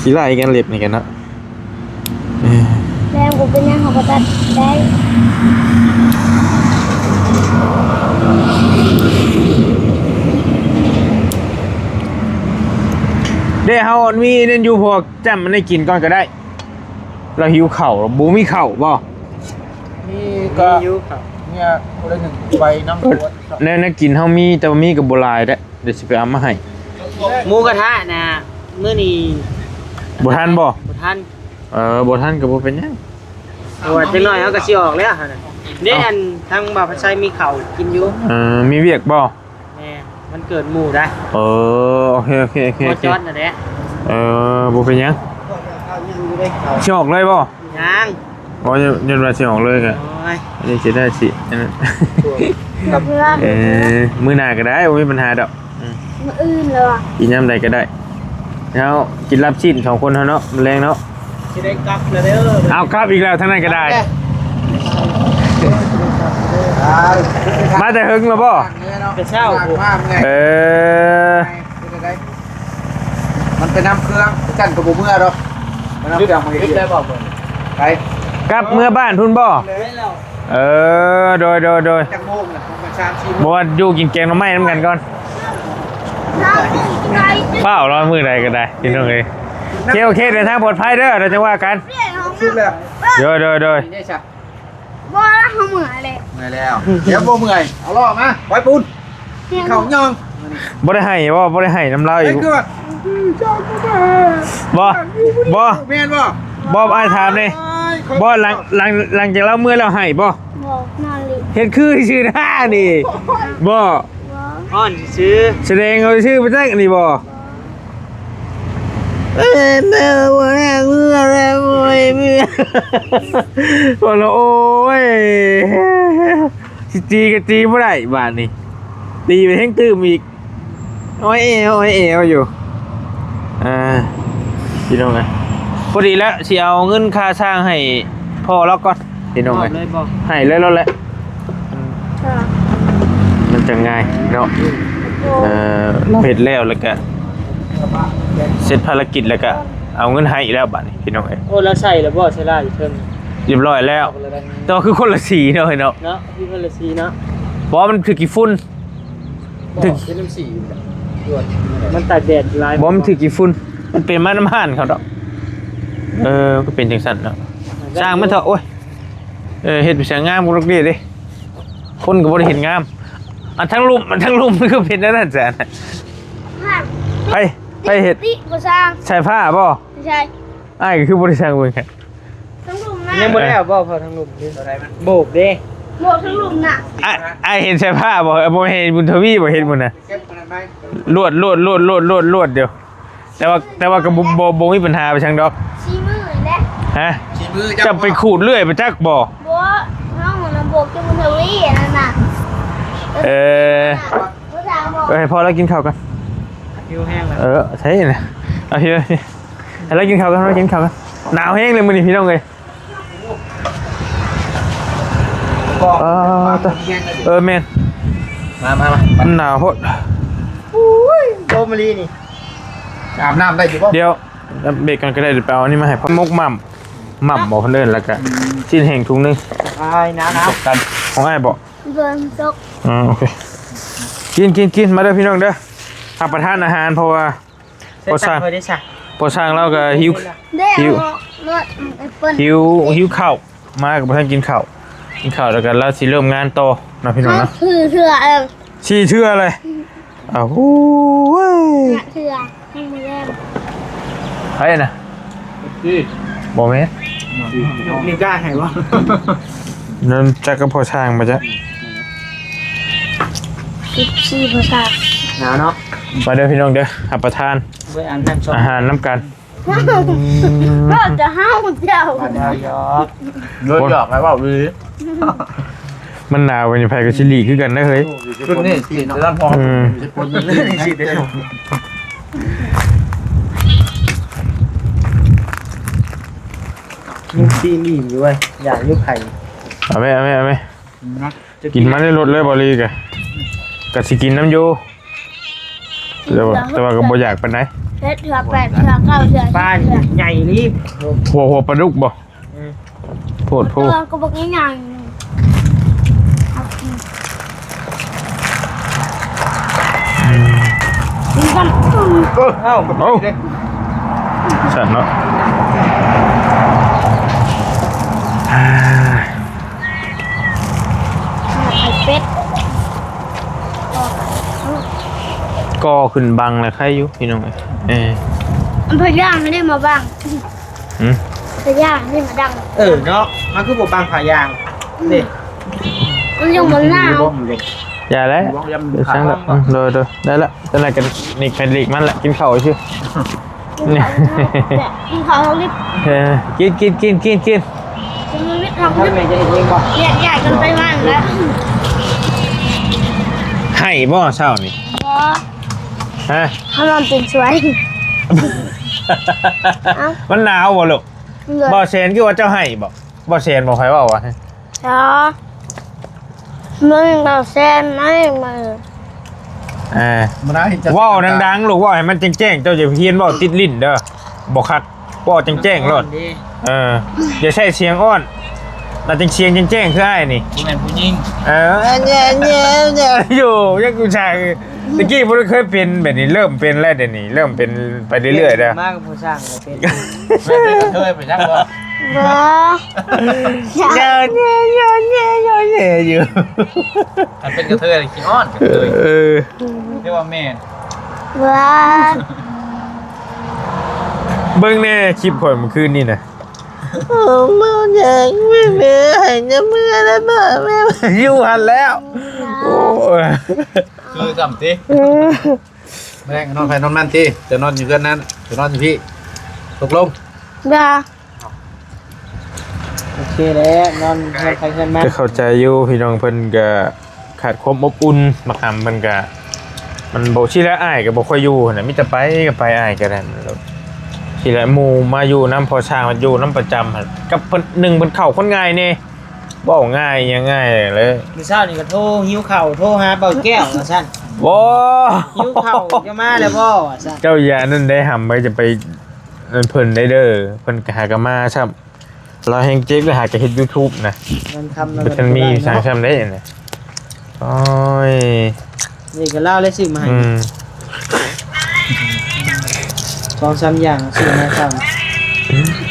ຂີ້ໄລ່ກັນເລັບນີ້ກັນເນາະ. ແລ້ວບໍ່ເປັນຫຍັງ ເຮົາກໍຕັດໄດ້ ເດ້ ເຮົາມີອັນນັ້ນຢູ່ ພວກຈ້ຳອັນນີ້ກິນກ່ອນກໍໄດ້ ລາວຫິວເຂົ້າ ບໍ່ມີເຂົ້າບໍ່? ມີກໍມີຢູ່ ເນຍ ຄົນລະໜຶ່ງໃບນຳ ແນວ ແນວກິນເຮົາມີ ແຕ່ວ່າມີກໍບໍ່ຫຼາຍເດ້ ດຽວຊິໄປເອົາມາໃຫ້ ໝູກະທະນະ ມື້ນີ້ ບໍ່ທັນບໍ່? ບໍ່ທັນ ເອີ ບໍ່ທັນກໍບໍ່ເປັນຫຍັງ ເພາະວ່າຈັກໜ້ອຍເຮົາກໍຊິອອກແລ້ວຫັ້ນນະ ເດ້ ເອົ້າ ອັນທາງບ່າວພັດໄຊມີເຂົ້າກິນຢູ່ ເອີ ມີວຽກບໍ່? ແມ່ນ ວັນເກີດໝູ່ໄດ໋ ເອີ ໂອເຄ ໂອເຄ ໂອເຄ ບໍ່ຈອດນະແຫຼະ ເອີ ບໍ່ເປັນຫຍັງ ຊິອອກເລີຍບໍ່? ຍັງ ບໍ່ ຢ້ານວ່າຊິອອກເລີຍກະ ໂອ້ຍ ອັນນີ້ຊິໄດ້ຊິ ອັນນັ້ນ ເອີ ມື້ໜ້າກໍໄດ້ ບໍ່ມີບັນຫາດອກ ອືມ ມື້ອື່ນແລ້ວ ກິນຍາມໃດກໍໄດ້ ເຮົາກິນລາບຊີ້ນສອງຄົນເຮົາເນາະ ມື້ແລງເນາະ ຊິໄດ້ກັບແລ້ວເດີ ເອົາ ກັບອີກແລ້ວ ທາງນັ້ນກໍໄດ້ ມາແຕ່ເຫິງແລ້ວບໍ່? ແຕ່ເຊົ້າ ເອີ ມັນໄປນຳເຄື່ອງ ຈັນກໍບໍ່ເມືອດອກ ໄປນຳເຄື່ອງ ໄປ ກັບເມືອບ້ານພຸ້ນບໍ່? ເອີ ໂດຍ ໂດຍ ໂດຍ ຈັກໂມງລະ ປະມານສາມສີ່ໂມງ ບໍ່ວ່າຢູ່ກິນແກງໜໍ່ໄມ້ນຳກັນກ່ອນ ຟ້າວລອດມື້ໃດກໍໄດ້ ພີ່ນ້ອງເອີຍ ໂອເຄ ໂອເຄ ເດີນທາງປອດໄພເດີ ແລ້ວຈັ່ງວ່າກັນ ສຸດແລ້ວ ໂດຍ ໂດຍ ໂດຍ ນີ້ຊະ ບໍ່ລະ ເຮົາເມື່ອຍແລ້ວ ເມື່ອຍແລ້ວ ດຽວບໍ່ເມື່ອຍ ເອົາລໍ້ມາ ໄວ້ປຸ້ນ ເຂົ້າຍ່ອງ ບໍ່ໄດ້ໃຫ້ບໍ່? ບໍ່ໄດ້ໃຫ້ນຳລາວອີກ ເອີ ຄືວ່າ ບໍ່ ບໍ່ ແມ່ນບໍ່? ບໍ່ ອ້າຍຖາມແດ່ ບໍ່ ຫຼັງ ຫຼັງ ຫຼັງຈາກລາວເມື່ອແລ້ວໃຫ້ບໍ່? ບໍ່ ນອນເຫຼັບ ເຮັດຄືຊື່ໜ້ານີ້ ບໍ່ ບໍ່ ນອນຊື່ ສະແດງເອົາຊື່ໄປຈັກນີ້ບໍ່? ເອີ ແມ່ບໍ່ແຫ້ເມືອແລ້ວ ໂອ້ຍ ເມືອ ໂອ້ຍ ຊິຕີກໍຕີບໍ່ໄດ້ບາດນີ້ ຕີໄປແຮງຕື່ມອີກ ອ້ອຍແອວ ອ້ອຍແອວຢູ່ ອ່າ ພີ່ນ້ອງເອີຍ ພໍດີແລ້ວ ຊິເອົາເງິນຄ່າຊ່າງໃຫ້ພໍ່ລາວກ່ອນ ພີ່ນ້ອງເອີຍ ມອບເລີຍບໍ່? ໃຫ້ເລີຍໂລດແຫຼະ ອ່າ ມັນຈະງ່າຍເນາະ ໂອ້ ເອີ ເຮັດແລ້ວ ແລ້ວກະເສັດພາລະກິດ ແລ້ວກະເອົາເງິນໃຫ້ອີກແລ້ວບາດນີ້ ພີ່ນ້ອງເອີຍ ໂອ້ ລາວໃສ່ແລ້ວບໍ່? ໃສ່ລາວຢູ່ເທິງ ຮຽບຮ້ອຍແລ້ວ ແຕ່ວ່າຄືຄົນລະສີເນາະ ເນາະ ຄືຄົນລະສີເນາະ ບໍ່ ມັນຖືກຂີ້ຝຸ່ນ ບໍ່ ຖືກ ເປັນນ້ຳສີຢູ່ແຫຼະ ມັນຕາກແດດຫຼາຍ ບໍ່ ມັນຖືກຂີ້ຝຸ່ນ ມັນເປັນມານຳຮ້ານເຂົາດອກ ເອີ ກໍເປັນຈັ່ງຊັ້ນເນາະ ຊ່າງມັນເຖາະ ໂອ້ຍ ເອີ ເຮັດໄປຊ່າງງາມກໍດອກເດ້ ຄົນກໍບໍ່ໄດ້ເຮັດງາມ ອັນທັງລຸ່ມ ອັນທັງລຸ່ມມັນຄືເປັນແນວນັ້ນຊະ ໃຜ ໃຜເຮັດ ຕິບໍ່ຊ່າງ ສາຍຟ້າບໍ່? ໃຊ່ ອ້າຍກໍຄືບໍ່ໄດ້ຊ່າງເບິ່ງ ທັງລຸ່ມນະ ຍັງບໍ່ແລ້ວບໍ່? ເພາະທັງລຸ່ມນີ້ໂບກເດ້ ໂບກທັງລຸ່ມນະ ອ້າຍ ອ້າຍເຫັນສາຍຟ້າບໍ່? ບໍ່ເຫັນ ບຸນທະວີບໍ່ເຮັດໝົດນະ ລວດ ລວດ ລວດ ລວດ ລວດ ລວດດຽວ ແຕ່ວ່າ ແຕ່ວ່າກໍບໍ່ ບໍ່ ບໍ່ມີບັນຫາໄປຊ່າງດອກ ສີ່ມື້ແຫຼະ ຮະ ສີ່ມື້ ເຈົ້າໄປຂູດເລື່ອຍໄປຈັກບໍ່? ບໍ່ ເຮົານະໂບກຢູ່ບຸນທະວີອັນນັ້ນນະ ເອີ ບໍ່ຖາມບໍ່ ເອີ ໃຫ້ພໍ່ລາວກິນເຂົ້າກ່ອນ ຫິວແຮງແລ້ວ ເອີ ໃຊ່ນະ ເອົາຫິວ ໃຫ້ລາວກິນເຂົ້າກ່ອນ ໃຫ້ລາວກິນເຂົ້າກ່ອນ ໜາວແຮງເລີຍມື້ນີ້ພີ່ນ້ອງເອີຍ ເອີ ເອີ ແມ່ນ ມາ ມາ ມາ ມັນໜາວໂພດ ໂອ້ຍ ລົມອີ່ຫຼີນີ້ ອາບນ້ຳໄດ້ຢູ່ບໍ່? ດຽວ ເບຣກກ່ອນກໍໄດ້ ດຽວໄປເອົາອັນນີ້ມາໃຫ້ພໍ່ ໝົກໝ່ຳ ໝ່ຳບໍ່ເພິ່ນເອີ້ນ ແລ້ວກະ ອືມ ຊີ້ນແຫ້ງຖົງໜຶ່ງ ອ້າຍ ໜາວໆ ຂອງອ້າຍບໍ່? ເບິ່ງຕົກ ອໍ ໂອເຄ ກິນ ກິນ ກິນ ມາເດີພີ່ນ້ອງເດີ ຮັບປະທານອາຫານ ເພາະວ່າ ໃສ່ຕັກໄວ້ເດ້ຊະ ພໍຊ່າງລາວກໍຫິວ ເດ້ ຫິວ ເອົາມາ ແອັບເປິ້ນ ຫິວ ຫິວເຂົ້າມາກໍບໍ່ທັນກິນເຂົ້າ ກິນເຂົ້າແລ້ວກໍລາວຊິເລີ່ມງານຕໍ່ເນາະ ພີ່ນ້ອງເນາະ. ເຮົາຖືເທື່ອ ເອີ ສີ່ເທື່ອເລີຍ. ອ້າວ ໂອ້ຍ ຫ້າເທື່ອ ຍັງບໍ່ແລ້ວ. ໃຜນະ? ບໍ່ແມ່ນ ນິວກ້າໃຫ້ບໍ່? ນັ້ນຈັກກັບພໍ່ຊ່າງບໍ່ຈັກ ສິບສີ່ ພໍ່ຊ່າງ ໜາວເນາະ. ມາເດີພີ່ນ້ອງເດີ ຮັບປະທານ ເບິ່ງອັນນັ້ນ ອາຫານນຳກັນ. ອືມ ເວົ້າແຕ່ເຮົາເຈົ້າ ເວົ້າຫຍອກ ເວົ້າຫຍອກ ໃຫ້ເວົ້າອີ່ຫຼີ. ມັນໜາວປານນີ້ ໃຜກໍຊິຫຼີກຄືກັນເດ້ເຮີ້ຍ. ຊຸດນີ້ສີດຳພໍ ອືມ ສີດໄດ້ ຍັງສີດອີ່ຫຼີຢູ່ເວີ້ຍ ຢາກຢູ່ໄຂ່. ເອົາແມະ ເອົາແມະ ເອົາແມະ. ອືມ ເນາະ ກິນມາໃນລົດເລີຍ ບໍ່ລີກະ ກະຊິກິນນຳຢູ່ ແຕ່ວ່າ ແຕ່ວ່າກໍບໍ່ຢາກປານໃດ. ເຮັດເທື່ອແປດເທື່ອເກົ້າເທື່ອ ປາໃຫຍ່ອີ່ຫຼີ ຫົວ ຫົວປາດຸກບໍ່? ອືມ ໂພດໂພ ແຕ່ວ່າກໍບັກໃຫຍ່ໆ ອືມ ເອີ ເອົ້າ ເອົ້າ ແຊບເນາະ. ອ່າ ເປັດ ກໍຂຶ້ນບັງແລ້ວໄຄຢູ່ພີ່ນ້ອງເອີຍ. ເອີ ອັນພະຍາງນີ້ມາບັງ. ຫືມ ພະຍາງນີ້ມາດັງ. ເອີເນາະ ມັນຄືບໍ່ບັງພະຍາງນີ້ ມັນຍັງບໍ່ໜາວ. ຢ່າແຫຼະ ໄປຊ່າງລະ. ອືມ ໂດຍໆ ໄດ້ລະ ຈັ່ງໃດກໍນີ້ ໄຄຫຼີກມັນລະ ກິນເຂົ້າຊື່. ກິນເຂົ້າເຮົາລິບ ເອີ ກິນ ກິນ ກິນ ກິນ ກິນ ແຍກຍ້າຍກັນໄປບ້ານແລ້ວ. ໄຫ້ບໍ່ເຊົ້ານີ້? ບໍ່ ຮະ ເຮົານອນຕື່ນສວຍ. ເອົ້າ ມັນໜາວບໍ່ລູກ? ໂດຍ ບໍ່ແຊນ ຄືວ່າເຈົ້າໄຫ້ບໍ່? ບໍ່ແຊນບໍ່ ໃຜເວົ້າວ່າ ອໍ ມຶງເບົາແຊນໄດ້ມາ. ອ່າ ບໍ່ໄດ້ ເວົ້າດັງໆລູກ ເວົ້າໃຫ້ມັນແຈ້ງໆ ເຈົ້າຢ່າຮຽນເວົ້າຕິດຫຼິ້ນເດີ ບໍ່ຄັກ ເວົ້າແຈ້ງໆໂລດ. ເອີ ຢ່າໃຊ້ສຽງອ່ອນ ລະຈັ່ງສຽງແຈ້ງໆຄືອ້າຍນີ້. ບໍ່ແມ່ນຜູ້ຍິງ. ເອີ ແຍ່ໆໆຢູ່ ຍັງກູຊາຍ ຕະກີ້ບໍ່ໄດ້ເຄີຍເປັນແບບນີ້ ເລີ່ມເປັນແລ້ວ ດຽວນີ້ເລີ່ມເປັນໄປເລື້ອຍໆເດີ. ມາກັບຜູ້ຊ່າງກໍເປັນ ເຄີຍໄປຈັກບໍ່? ບໍ່ ຢ່າແຍ່ ຢ່າແຍ່ ຢ່າແຍ່ຢູ່. ຄັນເປັນກະເທີຍຂີ້ອ້ອນກະເທີຍ. ເອີ ເອີ້ນວ່າແມ່ນ. ບໍ່ ເບິ່ງແນ່ຄລິບຂ້ອຍມື້ຄືນນີ້ນະ. ໂອ້ ເມົາແຮງ ແມ່ໃຫ້ຍາມເມື່ອແລ້ວ ແມ່ຢູ່ຫັ້ນແລ້ວ. ໂອ້ຍ ຄືຊ້ຳຕິ. ເອີ ມື້ແລງນອນໃຜນອນມັນຕິ ຈະນອນຢູ່ເຮືອນນັ້ນ ຈະນອນຢູ່ພີ້ ຕົກລົງ. ບໍ່ ໂອເຄແຫຼະ ນອນເຮືອນໃຜເຮືອນມັນ. ກໍເຂົ້າໃຈຢູ່ ພີ່ນ້ອງເພິ່ນກໍຂາດຄວາມອົບອຸ່ນ. ບັກຫຳເພິ່ນກໍ ມັນບໍ່ ຊິແລະ ອ້າຍກໍບໍ່ຄ່ອຍຢູ່ຫັ້ນນະ ມີແຕ່ໄປກໍໄປ ອ້າຍກໍໄດ້. ຊິແລະ ໝູ່ມາຢູ່ນຳ ພໍ່ຊ່າງມາຢູ່ນຳປະຈຳ ກັບເພິ່ນ ໜຶ່ງເພິ່ນເຂົ້າຄົນງ່າຍແດ່ ເວົ້າງ່າຍຫຍັງງ່າຍເລີຍ. ມື້ເຊົ້ານີ້ກໍໂທຫິວເຂົ້າ ໂທຫາເບົາແກ້ວວ່າຊັ້ນ. ບໍ່ ຫິວເຂົ້າຈະມາແລ້ວບໍ່ວ່າຊັ້ນ. ເຈົ້າຢ່ານັ້ນໄດ້ຫຳ ໄປຈະໄປນັ້ນເພິ່ນໄດ້ເດີ ເພິ່ນກໍຫາກໍມາຊ້ຳ. ລາວແຮງເຈັກ ລາວຫາກໍເຮັດຢູທູບນະ ມັນຄຳ ມັນມີຊ່າງຊ້ຳໄດ້ນະ. ໂອ້ຍ ນີ້ກໍລາວແລ້ວຊື້ມາໃຫ້. ອືມ ສອງສາມຢ່າງຊື້ມາໃຫ້ເຈົ້າ.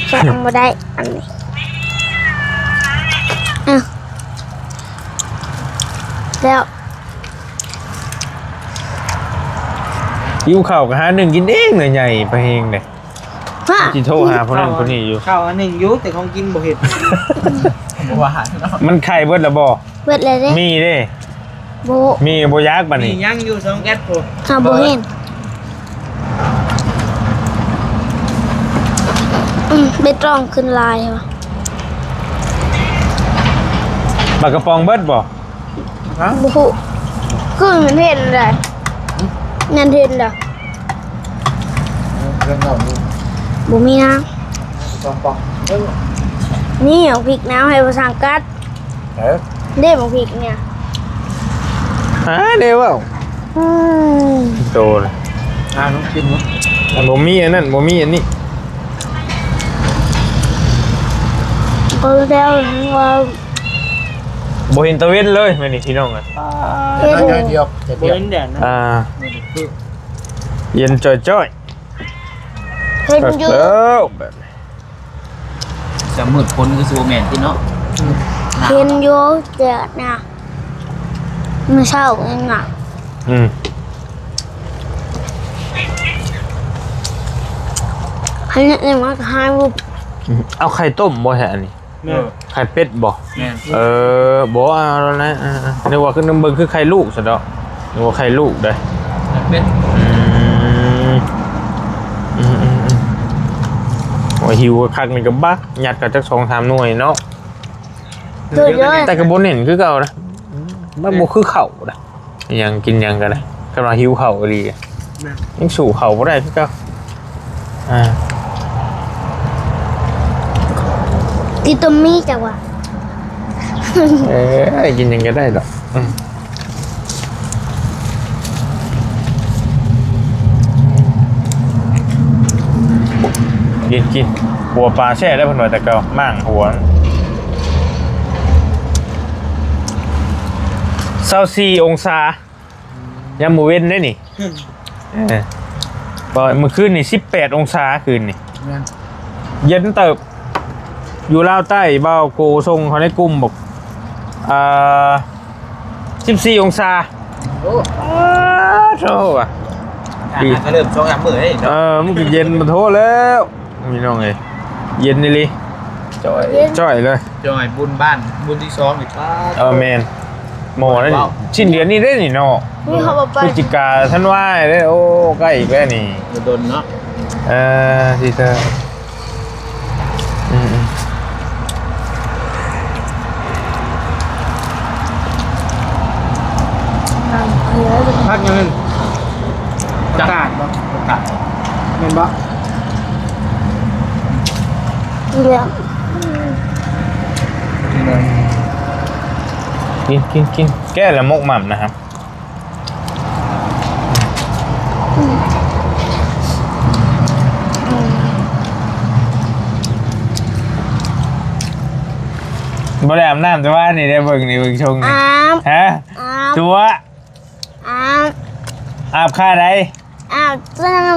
ແກະບໍ່ໄດ້ອັນນີ້. ອ້າວ ແລ້ວ ຫິວເຂົ້າກໍຫາໜຶ້ງກິນເອງ ໜ້ອຍໃຫຍ່ປາແຮງເດ້. ຮະ ຊິໂທຫາຜູ້ນັ້ນຜູ້ນີ້ຢູ່. ເຂົ້າອັນໜຶ່ງຢູ່ ແຕ່ຂອງກິນບໍ່ເຮັດ. ບໍ່ວ່າເນາະ. ມັນໄຂ່ເບິດແລ້ວບໍ່? ເບິດແລ້ວເດ້. ມີເດ້. ບໍ່ ມີບໍ່ຢາກບັດນີ້. ມີຍັງຢູ່ສອງແກັດພຸ້ນ. ຫາບໍ່ເຫັນ. ອືມ ໄປຕອງຂຶ້ນລາຍຫວະ. ປາກະປ໋ອງເບິດບໍ່? ຮະ? ບໍ່ຮູ້ ຄືເຫັນເດ້. ຫຶ? ແມ່ນເຫັນເດ້. ເອີ ເຮືອນເຮົານີ້ ບໍ່ມີນະ. ສອງປ໋ອງ. ເອີ ນີ້ເອົາພິກນຳໃຫ້ພາສາອັງກັດ. ເອີ ເດ້ ບັກພິກນີ້. ຫາແນວເວົ້າ. ອືມ ໂຕນະ. ອ່າ ນ້ອງກິນເນາະ. ບໍ່ມີອັນນັ້ນ ບໍ່ມີອັນນີ້. ເບິ່ງແລ້ວວ່າ ບໍ່ເຫັນຕາເວັນເລີຍມື້ນີ້ພີ່ນ້ອງເອີຍ. ອ່າ ເຫັນ ນ້ອຍດຽວ ບໍ່ເຫັນແດດນະ. ອ່າ ມື້ນີ້ຄືເຢັນຈ້ອຍໆ. ເ ເຫັນຢູ່ ແລ້ວແບບນີ້ ຈະມືດຄົນຄືຊິບໍ່ແມ່ນຕິເນາະ. ເຫັນຢູ່ແດດນະ ມື້ເຊົ້ານີ້ນະ ອືມ ອັນນີ້ມັນຄະລ້າຍຮູບ ອືມ ເອົາໄຂ່ຕົ້ມບໍ່ແທ້ອັນນີ້? ແມ່ນ ເອີ ໄຂ່ເປັດບໍ່? ແມ່ນ ເອີ ບໍ່ເອົາແລ້ວນະ ເອີ ເອີ ນຶກວ່າຄື ເບິ່ງຄືໄຂ່ລູກຊັ້ນດອກ ນຶກວ່າໄຂ່ລູກເດ້ ໄຂ່ເປັດ ອືມ ອືມໆໆ ໂອ້ຍ ຫິວຄັກໆ ນີ້ກໍບັກ ຍັດເຂົ້າຈັກສອງສາມໜ່ວຍເນາະ ໂດຍໆ ແຕ່ກໍບໍ່ແໜ້ນຄືເກົ່ານະ ມັນບໍ່ຄືເຂົ້ານະ. ອີຫຍັງ ກິນຫຍັງກໍໄດ້ ຄັນວ່າຫິວເຂົ້າອີ່ຫຼີ ແມ່ນ ຍັງສູ້ເຂົ້າບໍ່ໄດ້ຄືເກົ່າ ອ່າ ກິນຕົວໝີ່ຈັກວ່າ ເອີຍ ກິນຫຍັງກໍໄດ້ດອກ ອືມ ກິນ ກິນ ຫົວປາແຊບໄດ໋ ເພິ່ນວ່າແຕ່ເກົ່າ ມ້າງຫົວ ຊາວສີ່ອົງສາ ຍາມມື້ເວັນເດ້ນີ້ ອືມ ເອີ ເມື່ອຄືນນີ້ສິບແປດອົງສາ ຄືນນີ້ ແມ່ນ ເຢັນເຕີບ ຢູ່ລາວໃຕ້ ບ່າວໂກສົ່ງເຂົ້າໃນກຸ່ມບອກ ອ່າ ສິບສີ່ອົງສາ ໂອ້ ອ້າໂທ້ວ່າ ອາຫານກໍເລີ່ມສອງສາມມື້ເດ້ ເອີ ມັນກໍເຢັນມາໂທແລ້ວ ພີ່ນ້ອງເອີຍ ເຢັນອີ່ຫຼີ ຈ່ອຍ ເຢັນ ຈ່ອຍເລີຍ ຈ່ອຍ ບຸນບ້ານ ບຸນທີສອງນີ້ ປາດ ເອີ ແມ່ນ ໝໍນັ້ນ ສິ້ນເດືອນນີ້ເດ້ນີ້ເນາະ ມີເຮົາບໍ່ໄປ ພຶສຈິກາ ທັນວາເດ້ ໂອ້ ໃກ້ອີກແລ້ວນີ້ ດົນເນາະ ເອີ ທີ່ເທີ ອືມໆ ຜັກຫຍັງນັ້ນ? ຜັກກາດບໍ່? ຜັກກາດ ແມ່ນບໍ່? ກິນ ກິນ ກິນ ແກ້ລະໝົກໝ່ຳນະຄັບ. ບໍ່ໄດ້ອາບນ້ຳແຕ່ວ່ານີ້ໄດ້ ເບິ່ງນີ້ ເບິ່ງຊົງນີ້ ອາບ ຮະ ອາບ ຕົວະ ອາບ ອາບຄ່າໃດ? ອາບນ້ຳ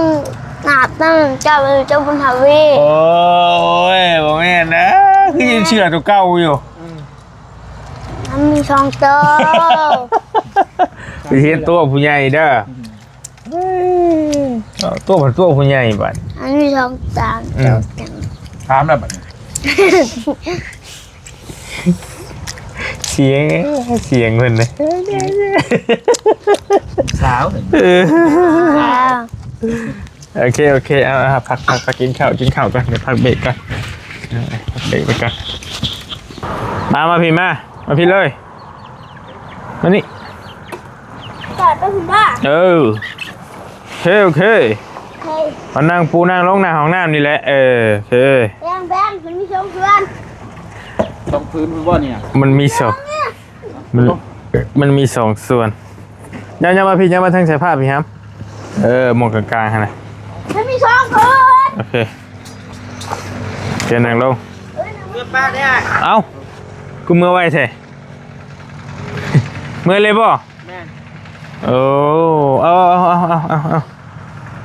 ອາບນ້ຳເຈົ້າ ເຈົ້າບຸນທະວີ ໂອ້ຍ ບໍ່ແມ່ນນະ ຄືຍັງເຊື່ອຕົວເກົ່າຢູ່ ອືມ ມັນມີສອງໂຕ ໄປເຮັດຕົວະຜູ້ໃຫຍ່ເດີ ເອີຍ ຕົວະ ຕົວະຜູ້ໃຫຍ່ບັດ ມັນມີສອງ ສາມ ອືມ ໂຕ ຖາມແລ້ວບັດນີ້ ສຽງ ສຽງເພິ່ນເດ້ ສາວ ເອີ ສາວ ໂອເຄ ໂອເຄ ເອົາ ເອົາ ພັກ ພັກ ພັກກິນເຂົ້າ ກິນເຂົ້າກ່ອນ ເດີ ພັກເບຣກກ່ອນ ເອີ ພັກເບຣກໄປກ່ອນ ມາ ມາພີ້ ມາ ມາພີ້ເລີຍ ມານີ້ ຈອດໄປພຸ້ນບໍ່ ເອີ ໂອເຄ ໂອເຄ ໂອເຄ ມານັ່ງປູນັ່ງລົງໜ້າຫ້ອງນ້ຳນີ້ແຫຼະ ເອີ ໂອເຄ ແບງ ແບງ ມັນມີສອງສ່ວນ ສອງພື້ນພຸ້ນບໍ່ນີ້ ມັນມີສອງ ມັນ ມັນມີສອງສ່ວນ ຍ່າງ ຍ່າງມາພີ້ ຍ່າງມາທາງສາຍພາບພີ້ຫຳ ເອີ ໝ່ອງກາງໆຫັ້ນນະ ມັນມີສອງສ່ວນ ໂອເຄ ໂອເຄ ນັ່ງລົງ ເມື່ອປາກໄດ້ ເອົ້າ ຄືເມືອໄວແທ້ ເມືອເລີຍບໍ່? ແມ່ນ ໂອ້ ເອົາ ເອົາ ເອົາ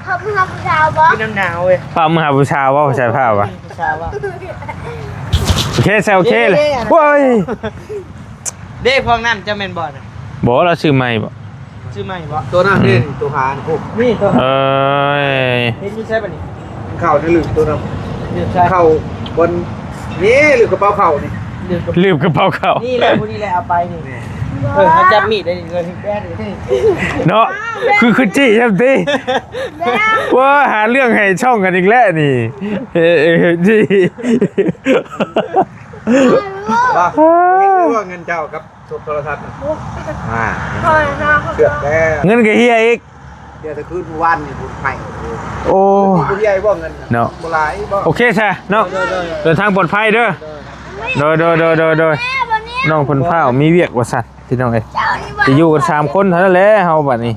ພາເມືອຫາຜູ້ສາວບໍ່? ຄືນ້ຳໜາວເວີຍ ພາເມືອຫາຜູ້ສາວບໍ່? ໃສ່ພາວະ ຜູ້ສາວບໍ່? ໂອເຄ ໃສ່ໂອເຄເລີຍ ໂອ້ຍ ເດ້ ພວກນັ້ນຈະແມ່ນບໍ່ນະ? ບໍ່ ລາວຊື້ໃໝ່ບໍ່? ຊື້ໃໝ່ບໍ່? ຕົວນັ້ນເດ້ ອືມ ຕົວຫານ ໂອ້ ນີ້ຕົວ ເອີຍ ເຫັນຢູ່ໃສບັດນີ້? ເຂົ້າໃນລຶກຕົວນັ້ນ ຢູ່ໃສ? ເຂົ້າບ່ອນນີ້ ລືມກະເປົາເຂົ້ານີ້ ລືມກະເປົາເຂົ້າ ນີ້ແຫຼະ ຜູ້ນີ້ແຫຼະເອົາໄປນີ້ ເອີ ເຮົາຈັບມີດໄດ້ນີ້ ເອີ ແບກນີ້ ເນາະ ຄື ຄືຈີ້ຊ້ຳຕິ ແບກ ໂອ້ຍ ຫາເລື່ອງໃຫ້ຊ່ອງກັນອີກແລ້ວນີ້ ເອີ ເອີ ຈີ້ ວ່າ ວ່າເງິນເຈົ້າກັບ ໂທລະທັດນະ ອ່າ ເຊື່ອແລ້ວ ເງິນກໍເຮຍອີກ ເຮຍແຕ່ຄືນມື້ວານນີ້ບຸນໄຟ ໂອ້ ບໍ່ເຮຍບໍ່ເງິນນະ ເນາະ ບໍ່ຫຼາຍບໍ່ ໂອເຄຊະເນາະ ໂດຍໆ ເດີນທາງປອດໄພເດີ ໂດຍໆ ໂດຍໆ ນ້ອງເພິ່ນຟ້າວມີວຽກວ່າຊັ້ນ ພີ່ນ້ອງເອີຍ ຊິຢູ່ກັນສາມຄົນເທົ່ານັ້ນແຫຼະເຮົາບັດນີ້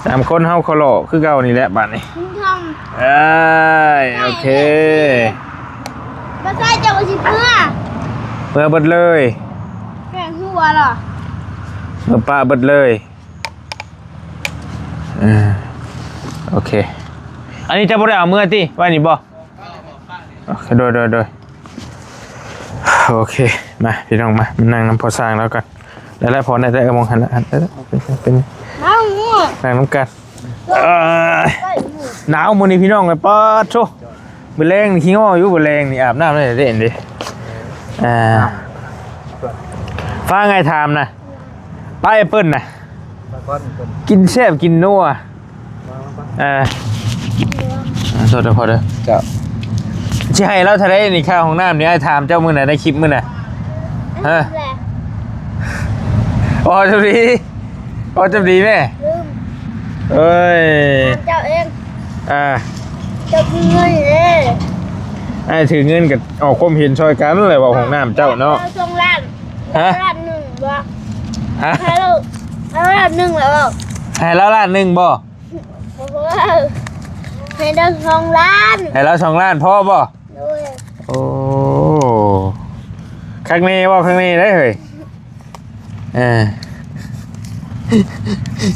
ສາມຄົນເຮົາເຂົ້າຫຼໍ່ຄືເກົ່ານີ້ແຫຼະບາດນີ້ ເອີຍ ໂອເຄ ບໍ່ໃສ່ເຈົ້າວ່າຊິເມືອ ເມືອເບິດເລີຍ ແກງຫົວລະ ເມືອປະເບິດເລີຍ ເອີ ໂອເຄ ອັນນີ້ເຈົ້າບໍ່ໄດ້ເອົາເມືອຕິ ໄວ້ນີ້ບໍ່? ໂດຍ ໂດຍ ໂດຍ ໂອເຄ ມາ ພີ່ນ້ອງ ມາ ມານັ່ງນຳພໍ່ຊ່າງລາວກ່ອນ. ໄດ້ແລ້ວ ພໍໄດ້ແລ້ວ ເອີ ມອງຫັນແລ້ວ ຫັນໄດ້ແລ້ວ ເປັນ ເປັນ ເອົາ ນັ່ງນຳກັນ. ເອີ ໜາວມື້ນີ້ພີ່ນ້ອງເອີຍ ປາດໂທ້ ມື້ແລງນີ້ຂີ້ງໍຢູ່ ມື້ແລງນີ້ອາບນ້ຳໄດ້ເດ້ ອ່າ ຟັງອ້າຍຖາມນະ ປາແອບເປິ້ນນະ ກິນແຊບກິນນົວ ເອີ ຂໍໂທດເດີພໍ່ເດີ ເຈົ້າ ຊິໃຫ້ລາວເທົ່າໃດນີ້ ຄ່າຫ້ອງນ້ຳນີ້ ອ້າຍຖາມເຈົ້າມື້ນັ້ນ ໃນຄລິບມື້ນັ້ນ ຮະ ອໍ ຈຳດີ ອໍ ຈຳດີແມ່ ລືມ ເອີຍ ຖາມເຈົ້າເອງ ອ່າ ເຈົ້າຖືເງິນເດ້ ອ້າຍຖືເງິນກໍອອກຄວາມເຫັນຊ່ອຍກັນແຫຼະ ເວົ້າຫ້ອງນ້ຳເຈົ້າເນາະ ເຈົ້າສອງລ້ານ ຮະ ລ້ານໜຶ່ງບໍ່ ຮະ ໃຫ້ລາວ ເອົາລ້ານໜຶ່ງແລ້ວບໍ່ ໃຫ້ລາວລ້ານໜຶ່ງບໍ່? ໂອ້ໂຫ ໃຫ້ລາວສອງລ້ານ ໃຫ້ລາວສອງລ້ານພໍບໍ່? ໂດຍ ໂອ້ ຄັກແນ່ບໍ່ ຄັກແນ່ໄດ໋ເຮີ້ຍ ເອີ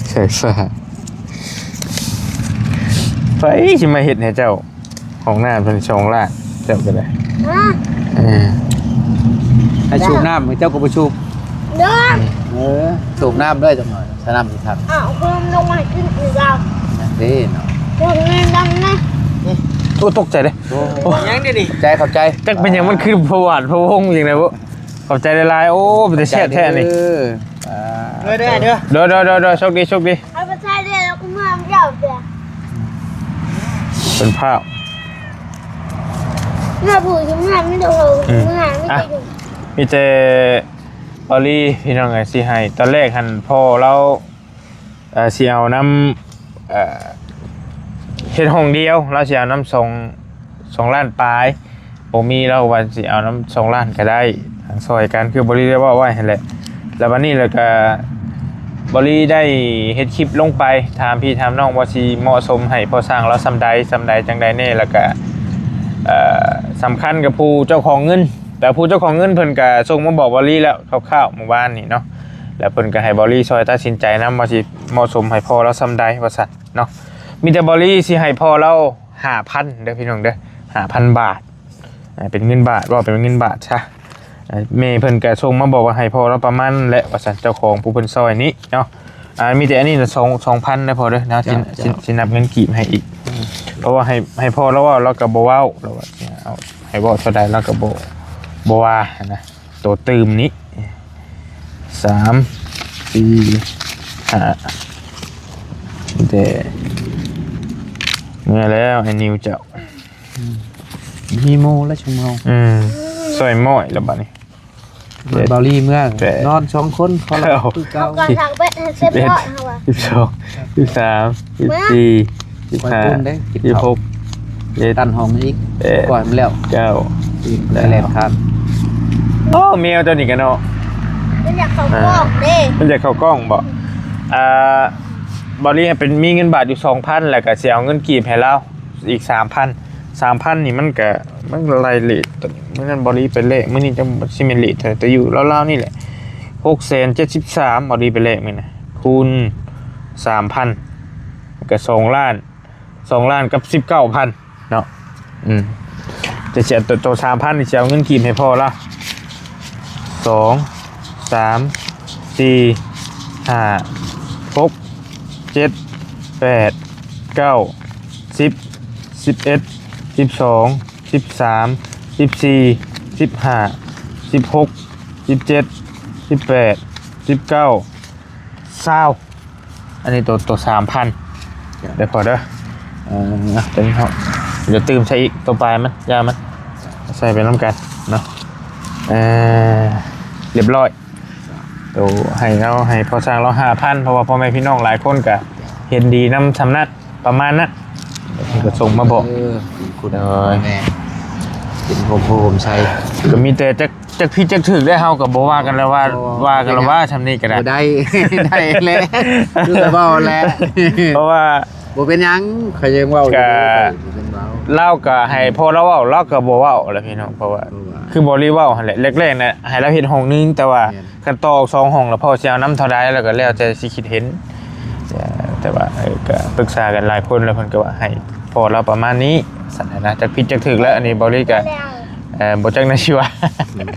ໃສ່ຟ້າ ໃຜຊິມາເຮັດໃຫ້ເຈົ້າ ຫ້ອງນ້ຳເພິ່ນສອງລ້ານ ເຈົ້າກໍໄດ້ ຮະ ເອີ ໃຫ້ສູບນ້ຳ ເຈົ້າກໍບໍ່ສູບ ໂດຍ ເອີ ສູບນ້ຳເດີ ຈັກໜ້ອຍ ສະນ້ຳຊິທັນ ອ້າວ ເພິ່ນລົງມາໃຫ້ກິນອີກແລ້ວ ນັ້ນເດ້ເນາະ ເພິ່ນມີດຳນະ ໂອ້ ຕົກໃຈເດ້ ໂອ້ ຫຍັງເດນີ້ ຂອບໃຈ ຂອບໃຈ ຈັກເປັນຫຍັງ ມັນຄືພະຫວາດພະວົງຈັ່ງໃດບໍ່ ຂອບໃຈຫຼາຍໆ ໂອ້ ເປັນຕາແຊບແທ້ນີ້ ເດີ ອ່າ ເດີ ເດີ ເດີ ໂດຍ ໂດຍ ໂດຍ ໂຊກດີ ໂຊກດີ ເອົາໄປໃຊ້ເດ້ ແລ້ວກໍເມືອນຳເຈົ້າເດ ເປັນພາບ ເມື່ອຜູ້ຢູ່ເມືອງມີແຕ່ເຮົາ ອືມ ເມືອງມີແຕ່ ອ່ະ ຢູ່ ມີແຕ່ ບາວລີ ພີ່ນ້ອງເອີຍ ຊິໃຫ້ ຕອນແລກຫັ້ນພໍ່ລາວ ເອີ ຊິເອົານຳ ເອີ ເຮັດຫ້ອງດຽວ ລາວຊິເອົານຳສອງ ສອງລ້ານປາຍ ບໍ່ມີ ລາວວ່າຊິເອົານຳສອງລ້ານກໍໄດ້ ຊ່ອຍກັນ ຄືບາວລີໄດ້ເວົ້າໄວ້ຫັ້ນແຫຼະ ແລ້ວບັດນີ້ແລ້ວກໍ ບາວລີໄດ້ເຮັດຄລິບລົງໄປ ຖາມພີ່ຖາມນ້ອງວ່າຊິເໝາະສົມໃຫ້ພໍ່ຊ່າງລາວສ່ຳໃດ ສ່ຳໃດ ຈັ່ງໃດແດ່ ແລ້ວກໍ ເອີ ສຳຄັນກັບຜູ້ເຈົ້າຂອງເງິນ ແຕ່ຜູ້ເຈົ້າຂອງເງິນເພິ່ນກະສົ່ງມາບອກບາວລີແລ້ວຄ່າວໆມື້ວານນີ້ເນາະ ແລ້ວເພິ່ນກະໃຫ້ບາວລີຊ່ອຍຕັດສິນໃຈນຳວ່າຊິເໝາະສົມໃຫ້ພໍ່ລາວສ່ຳໃດວ່າຊັ້ນເນາະ ມີແຕ່ບາວລີຊິໃຫ້ພໍ່ລາວຫ້າພັນເດີພີ່ນ້ອງເດີ ຫ້າພັນບາດ ອ່າ ເປັນເງິນບາດ ເວົ້າເປັນເງິນບາດຊະ ອ່າ ແມ່ເພິ່ນກະສົ່ງມາບອກວ່າໃຫ້ພໍ່ລາວປະມານນັ້ນແຫຼະວ່າຊັ້ນ ເຈົ້າຂອງຜູ້ເພິ່ນຊ່ອຍນີ້ເນາະ ອ່າ ມີແຕ່ອັນນີ້ນະ ສອງ ສອງພັນນະພໍ່ເດີເນາະ ເຈົ້າ ຊິ ເຈົ້າ ຊິ ຊິນັບເງິນກີບໃຫ້ອີກ ເພາະວ່າໃຫ້ ໃຫ້ພໍ່ລາວເວົ້າ ລາວກໍບໍ່ເວົ້າ ລາວວ່າເອົາ ໃຫ້ເວົ້າເທົ່າໃດລາວກໍບໍ່ ບໍ່ວ່າຫັ້ນນະ ໂຕຕື່ມນີ້ ສາມ ສີ່ ຫ້າ ແຕ່ເມື່ອແລ້ວ ໄອ້ນິວເຈົ້າ ອືມ ມີໝູ່ແລ້ວຊຸມເຮົາ ອືມ ຊ່ອຍໝ້ອຍແລ້ວບັດນີ້ ເຈັດ ເບົາລີເມືອ ແປດ ນອນສອງຄົນ ເຂົາລະຄືເກົ່າ ເຂົາກໍທັກໄປໃຫ້ເສຍເພາະເຮົາວ່າ ສິບເອັດ ສິບສອງ ສິບສາມ ສິບສີ່ ສິບຫ້າ ສິບຫົກ ເຈັດ ຕັນຫ້ອງອີກ ແປດ ກ່ອຍມັນແລ້ວ ເກົ້າ ອີກ ແລ້ວ ແລ່ນຂ້າມ ໂອ້ ແມວຕົວນີ້ກະເນາະ ມັນຢາກເຂົ້າກ້ອງເດ້ ມັນຢາກເຂົ້າກ້ອງບໍ? ອ່າ ເບົາລີເປັນມີເງິນບາດຢູ່ສອງພັນ ແລ້ວກະຊິເອົາເງິນກີບໃຫ້ລາວ ອີກສາມພັນ ສາມພັນນີ້ມັນກະ ມັນໄລ່ເລດ ມື້ນັ້ນເບົາລີໄປແລກ ມື້ນີ້ຈັກຊິແມ່ນເລດເທົ່າໃດ ແຕ່ຢູ່ລາວໆນີ້ແຫຼະ ຫົກແສນເຈັດສິບສາມ ເບົາລີໄປແລກມື້ນະ ຄູນສາມພັນ ກະສອງລ້ານ ສອງລ້ານກັບສິບເກົ້າພັນເນາະ ອືມ ຈະເສຍໂຕ ໂຕສາມພັນນີ້ ຊິເອົາເງິນກີບໃຫ້ພໍ່ລາວ ສອງ ສາມ ສີ່ ຫ້າ ຫົກ ເຈັດ ແປດ ເກົ້າ ສິບ ສິບເອັດ ສິບສອງ ສິບສາມ ສິບສີ່ ສິບຫ້າ ສິບຫົກ ສິບເຈັດ ສິບແປດ ສິບເກົ້າ ຊາວ ອັນນີ້ໂຕ ໂຕສາມພັນ ເດີພໍ່ເດີ ເອີ ຕົວນີ້ເຮົາ ດຽວຕື່ມໃສ່ອີກ ໂຕປາຍມັນ ຢ່າມັນ ໃສ່ໄປນຳກັນເນາະ ເອີ ລຽບຮ້ອຍ ໂຕໃຫ້ລາວ ໃຫ້ພໍ່ຊ່າງລາວຫ້າພັນ ເພາະວ່າພໍ່ແມ່ພີ່ນ້ອງຫຼາຍຄົນກະເຫັນດີນຳຊ່ຳນັ້ນ ປະມານນັ້ນ ເພິ່ນກະສົ່ງມາບອກ ເອີ ຂອບຄຸນ ໂດຍ ແມ່ ເປັນໂຮມໂພໂຮມໄຊ ກະມີແຕ່ຈັກ ຈັກຜິດຈັກຖືກໄດ້ ເຮົາກໍບໍ່ວ່າກັນແລ້ວວ່າ ບໍ່ວ່າກັນແລ້ວວ່າ ສ່ຳນີ້ກໍໄດ້ ບໍ່ໄດ້ ໄດ້ແຫຼະ ຄືເວົ້າແຫຼະ ເພາະວ່າ ບໍ່ເປັນຫຍັງ ຂ້ອຍຍັງເວົ້າຢູ່ ກໍ ບໍ່ເປັນຫຍັງ ລາວກໍໃຫ້ພໍ່ລາວເວົ້າ ລາວກໍບໍ່ເວົ້າແຫຼະພີ່ນ້ອງ ເພາະວ່າ ບໍ່ວ່າ ຄືບໍລີເວົ້າຫັ້ນແຫຼະ ແລກໆນະ ໃຫ້ລາວເຮັດຫ້ອງໜຶ່ງ ແຕ່ວ່າ ແມ່ນ ຄັນຕໍ່ອອກສອງຫ້ອງ ແລ້ວພໍ່ຊິເອົານຳເທົ່າໃດ ລາວກໍແລ້ວແຕ່ຊິຄິດເຫັນ ແຕ່ ແຕ່ວ່າ ເອີ ກໍປຶກສາກັນຫຼາຍຄົນ ແລ້ວເພິ່ນກໍວ່າໃຫ້ ພໍລາວປະມານນີ້ຊັ້ນນະ ຈັກຜິດຈັກຖືກແລ້ວ ອັນນີ້ເບົາລີກະ ເອີ ບໍ່ຈັກແນວຊິວ່າ ອືມ ເປັນ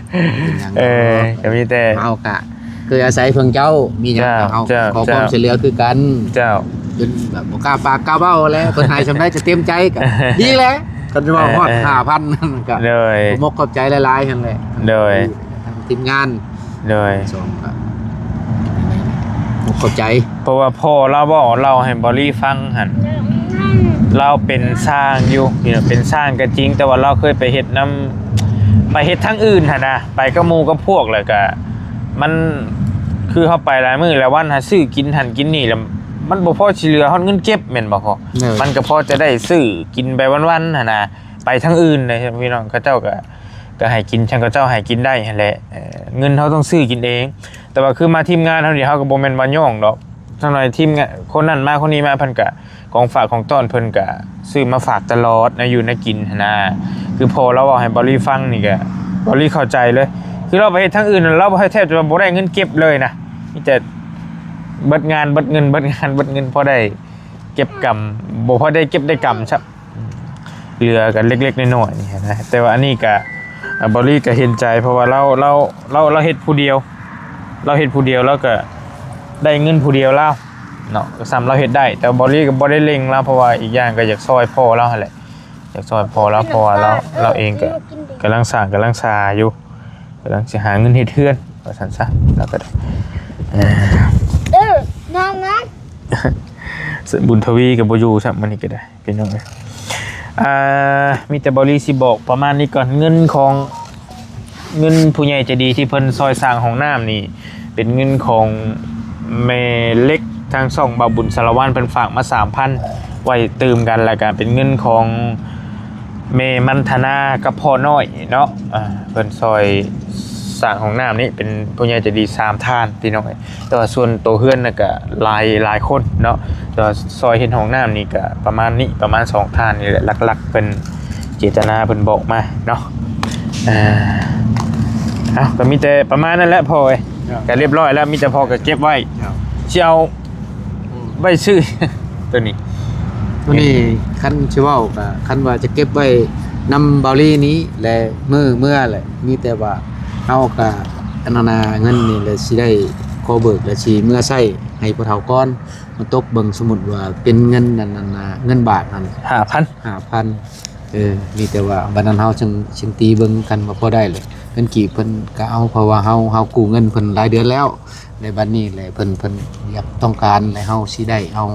ຫຍັງ ເອີ ເນາະ ກໍມີແຕ່ ເຮົາກະເຄີຍອາໄສເພິ່ງເຈົ້າ ມີຫຍັງ ເຈົ້າ ກໍເຮົາ ເຈົ້າ ຂໍຄວາມ ເຈົ້າ ຊ່ວຍເຫຼືອຄືກັນ ເຈົ້າ ຈົນແບບບໍ່ກ້າປາກກ້າເວົ້າແລ້ວ ເພິ່ນໃຫ້ສ່ຳໃດກໍເຕັມໃຈ ກໍດີແລ້ວ ຄັນຊິເວົ້າຮອດ ເອີ ຫ້າພັນນັ້ນກໍ ໂດຍ ຂອບໃຈຫຼາຍໆຫັ້ນແຫຼະ ໂດຍ ທາງທີມງານ ໂດຍ ສອງກໍ ຂອບໃຈ ເພາະວ່າພໍ່ລາວເວົ້າ ເລົ່າໃຫ້ເບົາລີຟັງຫັ້ນ ລາວເປັນຊ່າງຢູ່ ເປັນຊ່າງກໍຈິງ ແຕ່ວ່າລາວເຄີຍໄປເຮັດນຳ ໄປເຮັດທາງອື່ນຫັ້ນນະ ໄປກັບໝູ່ກັບພວກ ແລ້ວກໍມັນ ຄືເຮົາໄປຫຼາຍມື້ຫຼາຍວັນ ຫາຊື້ກິນຫັ້ນກິນນີ້ ແລ້ວມັນບໍ່ພໍຊິເຫຼືອຮອດເງິນເກັບ ແມ່ນບໍ່ພໍ່? ໂດຍ ມັນກໍພໍຈະໄດ້ຊື້ກິນໄປວັນໆຫັ້ນນະ ໄປທາງອື່ນເດ້ ພີ່ນ້ອງ ເຂົາເຈົ້າກໍ ກໍໃຫ້ກິນ ຈັ່ງເຂົາເຈົ້າໃຫ້ກິນໄດ້ຫັ້ນແຫຼະ ເອີ ເງິນເຮົາຕ້ອງຊື້ກິນເອງ ແຕ່ວ່າຄືມາທີມງານເຮົານີ້ ເຮົາກໍບໍ່ແມ່ນວ່າຍ້ອງດອກ ຈັກໜ້ອຍທີມງານ ຄົນນັ້ນມາ ຄົນນີ້ມາ ເພິ່ນກະ ຂອງຝາກຂອງຕ້ອນເພິ່ນກະຊື້ມາຝາກຕະຫຼອດ ແນວຢູ່ແນວກິນຫັ້ນນະ ຄືພໍ່ລາວເວົ້າໃຫ້ເບົາລີຟັງນີ້ກະ ເບົາລີເຂົ້າໃຈເລີຍ ຄືລາວໄປເຮັດທາງອື່ນ ລາວແທບຈະວ່າບໍ່ໄດ້ເງິນເກັບເລີຍນະ ມີແຕ່ເບິດງານເບິດເງິນ ເບິດງານເບິດເງິນ ພໍໄດ້ເກັບກຳ ບໍ່ພໍໄດ້ເກັບໄດ້ກຳຊ້ຳ. ເຫຼືອກັນເລັກໆນ້ອຍໆນີ້ນະ ແຕ່ວ່າອັນນີ້ກະ ເອີ ເບົາລີກະເຫັນໃຈ ເພາະວ່າລາວ ລາວ ລາວ ລາວເຮັດຜູ້ດຽວ ລາວເຮັດຜູ້ດຽວ ລາວກະໄດ້ເງິນຜູ້ດຽວລາວເນາະ ກໍສ່ຳລາວເຮັດໄດ້ ແຕ່ວ່າເບົາລີກໍບໍ່ໄດ້ເລັ່ງລາວ ເພາະວ່າອີກຢ່າງກໍຢາກຊ່ອຍພໍ່ລາວຫັ້ນແຫຼະ ຢາກຊ່ອຍພໍ່ລາວ ເພາະວ່າລາວ ລາວເອງກໍກຳລັງສ້າງກຳລັງສາຢູ່ ກຳລັງຊິຫາເງິນເຮັດເຮືອນວ່າຊັ້ນຊະ ລາວກໍໄດ້ ເອີ ເອີ ນອນນະ ບຸນທະວີກໍບໍ່ຢູ່ຊ້ຳ ມື້ນີ້ກໍໄດ້ ພີ່ນ້ອງເອີຍ ອ່າ ມີແຕ່ເບົາລີຊິບອກປະມານນີ້ກ່ອນ ເງິນຂອງ ເງິນຜູ້ໃຫຍ່ໃຈດີທີ່ເພິ່ນຊ່ອຍສ້າງຫ້ອງນ້ຳນີ້ ເປັນເງິນຂອງແມ່ເລັກ ທາງຊ່ອງບ່າວບຸນສາລະວັນ ເພິ່ນຝາກມາສາມພັນ ໄວ້ຕື່ມກັນ ແລ້ວກະເປັນເງິນຂອງແມ່ມັນທະນາກັບພໍ່ນ້ອຍເນາະ ອ່າ ເພິ່ນຊ່ອຍສ້າງຫ້ອງນ້ຳນີ້ ເປັນຜູ້ໃຫຍ່ໃຈດີສາມທ່ານ ພີ່ນ້ອງເອີຍ. ແຕ່ວ່າສ່ວນໂຕເຮືອນນະກະຫຼາຍ ຫຼາຍຄົນເນາະ ແຕ່ວ່າຊ່ອຍເຮັດຫ້ອງນ້ຳນີ້ກະປະມານນີ້ ປະມານສອງທ່ານນີ້ແຫຼະ ຫຼັກໆເພິ່ນເຈດຕະນາເພິ່ນບອກມາເນາະ. ອ່າ ເອົາ ກໍມີແຕ່ປະມານນັ້ນແຫຼະພໍ່ເອີຍ ເຈົ້າ ກໍລຽບຮ້ອຍແລ້ວ ມີແຕ່ພໍ່ກໍເກັບໄວ້ ເຈົ້າ ຊິເອົາ ອືມ ໄວ້ຊື້ ໂຕນີ້ ໂຕນີ້ ຄັນຊິເວົ້າກໍ ຄັນວ່າຈະເກັບໄວ້ນຳເບົາລີນີ້ແຫຼະ ມື້ເມື່ອແຫຼະ ມີແຕ່ວ່າເຮົາກໍ ອັນນັ້ນນະ ເງິນນີ້ແຫຼະ ຊິໄດ້ຂໍເບີກ ແລະ ຊິເມືອໃຊ້ໃຫ້ຜູ້ເຖົ້າກ່ອນ ມາຕົກເບິ່ງ ສົມມຸດວ່າເປັນເງິນນັ້ນນະ ເງິນບາດຫັ້ນ ຫ້າພັນ ຫ້າພັນ ເອີ ມີແຕ່ວ່າບັດນັ້ນເຮົາຈຶ່ງ ຈຶ່ງຕີເບິ່ງກັນວ່າພໍໄດ້ແຫຼະ ເງິນກີບເພິ່ນກໍເອົາ ເພາະວ່າເຮົາ ເຮົາກູ້ເງິນເພິ່ນຫຼາຍເດືອນແລ້ວ ໃນບັດນີ້ແຫຼະ ເພິ່ນ ເພິ່ນຢາກຕ້ອງການ ແລະ ເຮົາຊິໄດ້ເອົາ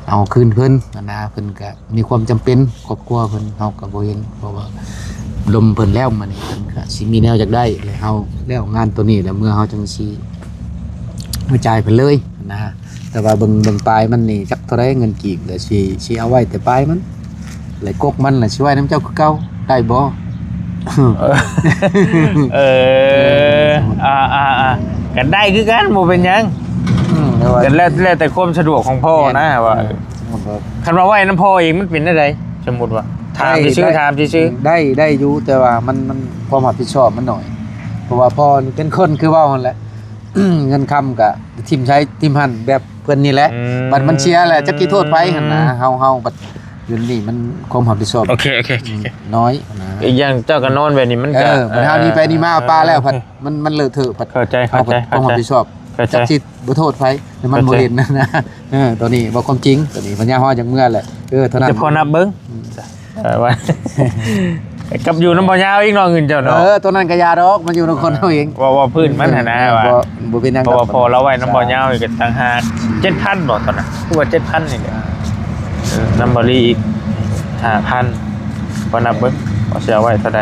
ເອົາຄືນເພິ່ນຫັ້ນນະ ເພິ່ນກໍ ມີຄວາມຈຳເປັນ ຄອບຄົວເພິ່ນ ເຮົາກໍບໍ່ເຫັນ ເພາະວ່າລົມເພິ່ນແລ້ວ ມານີ້ເພິ່ນກໍຊິມີແນວຢາກໄດ້ ແລະ ເຮົາແລ້ວງານໂຕນີ້ແລ້ວ ເມື່ອເຮົາຈັ່ງຊິມາຈ່າຍເພິ່ນເລີຍນະ. ແຕ່ວ່າເບິ່ງ ເບິ່ງປາຍມັນນີ້ຈັກເທົ່າໃດເງິນກີບ ແລ້ວຊິ ຊິເອົາໄວ້ແຕ່ປາຍມັນ ແລະ ກົກມັນລະຊິໄວ້ນຳເຈົ້າຄືເກົ່າ ໄດ້ບໍ່? ເອີ ອ່າໆໆ ກໍໄດ້ຄືກັນ ບໍ່ເປັນຫຍັງ ອືມ ແຕ່ວ່າ ກໍແລ້ວ ແລ້ວແຕ່ຄວາມສະດວກຂອງພໍ່ນະ ແມ່ນ ວ່າ ເອີ ສົມມຸດວ່າ ຄັນວ່າໄວ້ນຳພໍ່ເອງມັນເປັນແນວໃດ? ສົມມຸດວ່າ ຖາມຊື່ໆ ໄດ້ ຖາມຊື່ໆ ໄດ້ ໄດ້ຢູ່ ແຕ່ວ່າມັນ ມັນ ຄວາມຮັບຜິດຊອບມັນໜ້ອຍ ເພາະວ່າພໍ່ນີ້ເປັນຄົນຄືເວົ້າຫັ້ນແຫຼະ ເງິນຄຳກະຖິ້ມໃສຖິ້ມຫັ້ນ ແບບເພິ່ນນີ້ແຫຼະ ອືມ ບັດມັນເສຍແລ້ວ ຈັກຊິໂທດໃຜຫັ້ນນະ ເຮົາ ເຮົາບັດ ດຽວນີ້ມັນຄວາມຮັບຜິດຊອບ ໂອເຄ ໂອເຄ ອືມ ໂອເຄ ນ້ອຍນະ ອີກຢ່າງເຈົ້າກໍນອນແບບນີ້ມັນກໍ ເອີ ບັດເຮົານີ້ໄປນີ້ມາ ເອີ ປາແລ້ວ ເອີ ພັດ ເອີ ມັນ ມັນເລີເທີະ ພັດ ເຂົ້າໃຈ ເຂົ້າໃຈ ເຮົາກໍຄວາມຮັບຜິດຊອບ ເຂົ້າໃຈ ຈັກຊິ ບໍ່ໂທດໃຜ ແຕ່ມັນບໍ່ເຫັນນະ ເອີ ຕອນນີ້ເວົ້າຄວາມຈິງ ຕອນນີ້ບັນຍາຮອດຢາກເມືອແຫຼະ ເອີ ເທົ່ານັ້ນ ຈະພໍນັບເບິ່ງ ອືມ ເອີ ວ່າ ກັບຢູ່ນຳບໍ່ຍາວອີກເນາະ ເງິນເຈົ້າເນາະ ເອີ ໂຕນັ້ນກໍຢ່າດອກ ມັນຢູ່ນຳຄົນເຮົາເອງ ເອີ ເວົ້າ ເວົ້າພື້ນມັນຫັ້ນນະ ເອີ ວ່າ ບໍ່ ບໍ່ເປັນຫຍັງ ເພາະວ່າ ດອກ ພໍ່ລາວໄວ້ນຳບໍ່ຍາວອີກກໍຕ່າງຫາກ ເຈັດພັນບໍ່ຕອນນັ້ນ ຄືວ່າເຈັດພັນນີ້ແຫຼະ ອ່າ ເອີ ນຳບໍ່ລີອີກຫ້າພັນ ບໍ່ນັບເບິ່ງວ່າຊິເອົາໄວ້ເທົ່າໃດ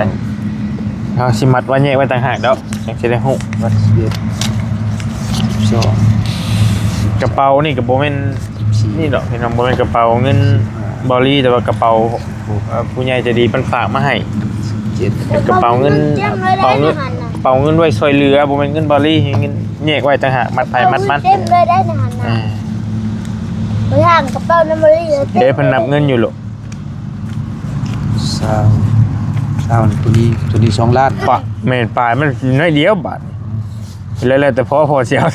ເຮົາຊິມັດໄວ້ແຍກໄວ້ຕ່າງຫາກດອກ ຈັ່ງຊິໄດ້ຮູ້ ວັດສິບເອັດ ສິບສອງ ກະເປົານີ້ກໍບໍ່ແມ່ນ ສິບສີ່ ນີ້ດອກ ພີ່ນ້ອງ ບໍ່ແມ່ນກະເປົາເງິນ ສິບຫ້າ ເບົາລີ ແຕ່ວ່າກະເປົາ ເອີ ຜູ້ໃຫຍ່ໃຈດີເພິ່ນຝາກມາໃຫ້ ສິບເຈັດ ເປັນກະເປົາເງິນ ເປັນກະເປົາເງິນ ກະເປົາເງິນໄວ້ຊ່ວຍເຫຼືອ ບໍ່ແມ່ນເງິນເບົາລີ ເງິນແຍກໄວ້ຕ່າງຫາກ ມັດໃຜມັດມັນ ເຕັມເລີຍໄດ້ນະຫັ້ນນະ ອ່າ ໄປທາງກະເປົານຳເບົາລີ ເດ້ ເພິ່ນນັບເງິນຢູ່ໂລດ ຊາວ ຊາວ ໂຕນີ້ ໂຕນີ້ສອງລ້ານ ປະ ແມ່ນປາຍມັນໜ້ອຍດຽວບາດນີ້ ແລ້ວ ແລ້ວແຕ່ພໍ່ ພໍ່ຊິເອົາ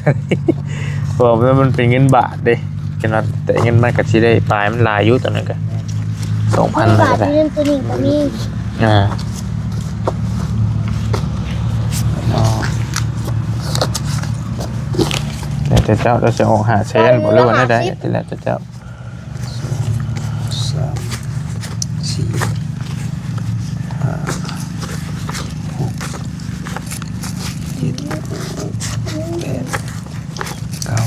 ເພາະວ່າມັນເປັນເງິນບາດເດ້ ແຕ່ເງິນມັນກໍຊິໄດ້ປາຍມັນຫຼາຍຢູ່ຕອນນັ້ນກໍ ແມ່ນ ສອງພັນ ມັນກໍ ກໍໄດ້ ເງິນຕົວນີ້ກໍມີ ອ່າ ເນາະ ແລ້ວແຕ່ເຈົ້າ ເຈົ້າຊິອອກຫ້າແສນບໍ່ ຫຼືວ່າແນວໃດ ແລ້ວແຕ່ເຈົ້າ. ສອງ ສາມ ສີ່ ຫ້າ ຫົກ ເຈັດ ແປດ ເກົ້າ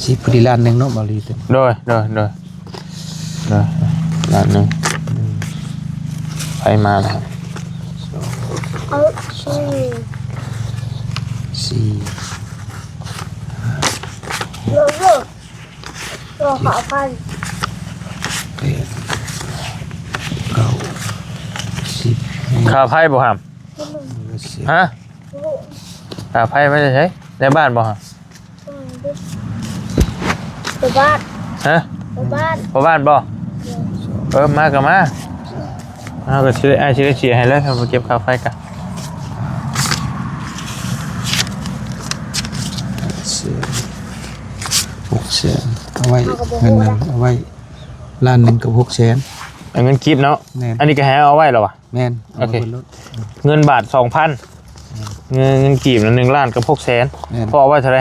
ສິບ ພໍດີລ້ານໜຶ່ງເນາະ ບ່າວລີ. ໂດຍ ໂດຍ ໂດຍ ໂດຍ ລ້ານໜຶ່ງ ໄປມາແລ້ວ ສອງ ເອີ ສາມ ສີ່ ຫ້າ ໂລ ໂລ ໂລ ຂອອະໄພ ແປດ ເກົ້າ ສິບ ຄ່າໄຟບໍ່ຫຳ? ຮະ? ຄ່າໄຟມາຈາກໃສ? ໃນບ້ານບໍ່ຫຳ? ໂຕບ້ານ ຮະ? ໂຕບ້ານ ພໍ່ບ້ານບໍ່? ເອີ ມາກໍມາ ເຮົາກໍຊິໄດ້ ອ້າຍຊິໄດ້ເສຍໃຫ້ແລ້ວ ຖ້າບໍ່ເກັບຄ່າໄຟກະ ຫ້າແສນ ຫົກແສນ ເອົາໄວ້ ເງິນນັ້ນເອົາໄວ້ ລ້ານໜຶ່ງກັບຫົກແສນ ເອົາເງິນກີບເນາະ. ແມ່ນ ອັນນີ້ກໍໃຫ້ເອົາໄວ້ແລ້ວວະ? ແມ່ນ ເອົາໄວ້ເບິດໂລດ. ເງິນບາດສອງພັນ ແມ່ນ ເງິນ ເງິນກີບນະ ໜຶ່ງລ້ານກັບຫົກແສນ. ແມ່ນ ພໍ່ເອົາໄວ້ເທົ່າໃດ?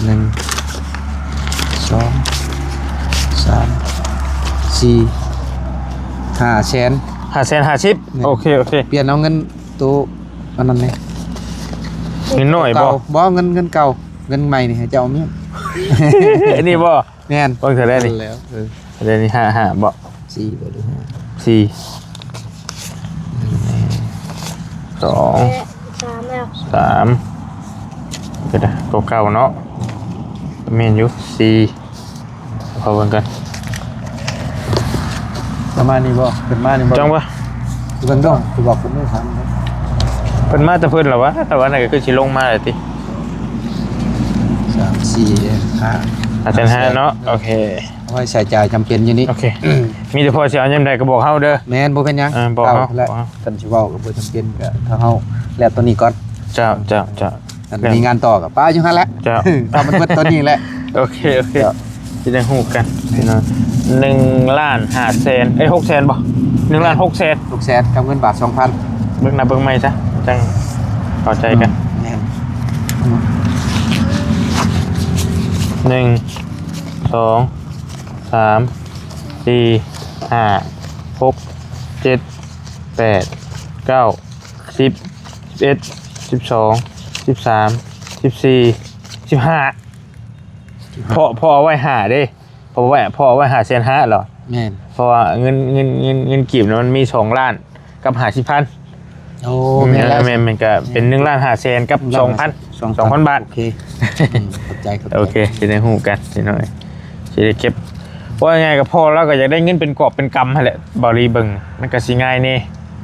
ໜຶ່ງ ສອງ ສາມ ສີ່ ຫ້າແສນ ຫ້າແສນຫ້າສິບ. ແມ່ນ ໂອເຄ ໂອເຄ ປ່ຽນເອົາເງິນໂຕອັນນັ້ນແດ່ ເງິນນ້ອຍບໍ່? ເກົ່າ ບໍ່ ເງິນ ເງິນເກົ່າ ເງິນໃໝ່ນີ້ໃຫ້ເຈົ້າເອົາເມຍ ອັນນີ້ບໍ່? ແມ່ນ ເບິ່ງເທົ່າໃດນີ້? ແລ້ວ ເອີ ເທົ່າໃດນີ້? ຫ້າ ຫ້າບໍ່? ສີ່ບໍ່ ຫຼືຫ້າ? ສີ່ ສອງ ສາມແລ້ວ ສາມ ກໍໄດ້ ໂຕເກົ່າເນາະ ແມ່ນຢູ່ ສີ່ ຂໍເບິ່ງກ່ອນ ປະມານນີ້ບໍ່? ຂຶ້ນມານີ້ບໍ່? ຈັ່ງບໍ່? ເບິ່ງເດີ ຄືວ່າເພິ່ນໄດ້ຖາມ ເພິ່ນມາແຕ່ເພິ່ນລະວະ ແຕ່ວ່ານັ້ນກໍຄືຊິລົງມາແລ້ວຕິ ສາມ ສີ່ ຫ້າ ຫ້າແສນຫ້າເນາະ ໂອເຄ ເອົາໄວ້ໃຊ້ຈ່າຍຈຳເປັນຢູ່ນີ້ ໂອເຄ ມີແຕ່ພໍ່ຊິເອົາຍາມໃດກໍບອກເຮົາເດີ ແມ່ນ ບໍ່ເປັນຫຍັງ ເອີ ບອກເຮົາ ບອກເຮົາ ຄັນຊິເວົ້າກໍບໍ່ຈຳເປັນ ກໍຖ້າເຮົາແລ້ວຕົວນີ້ກ່ອນ ເຈົ້າ ເຈົ້າ ເຈົ້າ ຄັນມີງານຕໍ່ກໍປະຢູ່ຫັ້ນແຫຼະ ເຈົ້າ ຖ້າມັນເບິດຕົວນີ້ແຫຼະ ໂອເຄ ໂອເຄ ເຈົ້າ ຊິໄດ້ຮູ້ກັນ ແມ່ນ ພີ່ນ້ອງ ໜຶ່ງລ້ານຫ້າແສນ ເອີຍ ຫົກແສນບໍ່? ໜຶ່ງລ້ານຫົກແສນ ຫົກແສນ ກັບເງິນບາດສອງພັນ ເບິ່ງໜ້າເບິ່ງໃໝ່ຊະ ຈັ່ງເຂົ້າໃຈກັນ ແມ່ນ ໜຶ່ງ ສອງ ສາມ ສີ່ ຫ້າ ຫົກ ເຈັດ ແປດ ເກົ້າ ສິບ ສິບເອັດ ສິບສອງ ສິບສາມ ສິບສີ່ ສິບຫ້າ ພໍ່ ພໍ່ເອົາໄວ້ຫ້າເດ້ ເພາະວ່າພໍ່ເອົາໄວ້ຫ້າແສນຫ້າແລ້ວ ແມ່ນ ເພາະວ່າເງິນ ເງິນ ເງິນ ເງິນກີບນະ ມັນມີສອງລ້ານກັບຫ້າສິບພັນ ໂອ້ ແມ່ນແລ້ວ ແມ່ນ ແມ່ນ ກໍເປັນໜຶ່ງລ້ານຫ້າແສນກັບສອງພັນ ສອງພັນ ສອງພັນບາດ ໂອເຄ ອືມ ຂອບໃຈ ຂອບໃຈ ໂອເຄ ຊິໄດ້ຮູ້ກັນພີ່ນ້ອງ ຊິໄດ້ເກັບ ເວົ້າງ່າຍໆ ກໍພໍ່ລາວກໍຢາກໄດ້ເງິນເປັນກອບເປັນກຳຫັ້ນແຫຼະ ບ່າວລີເບິ່ງ ມັນກໍຊິງ່າຍແດ່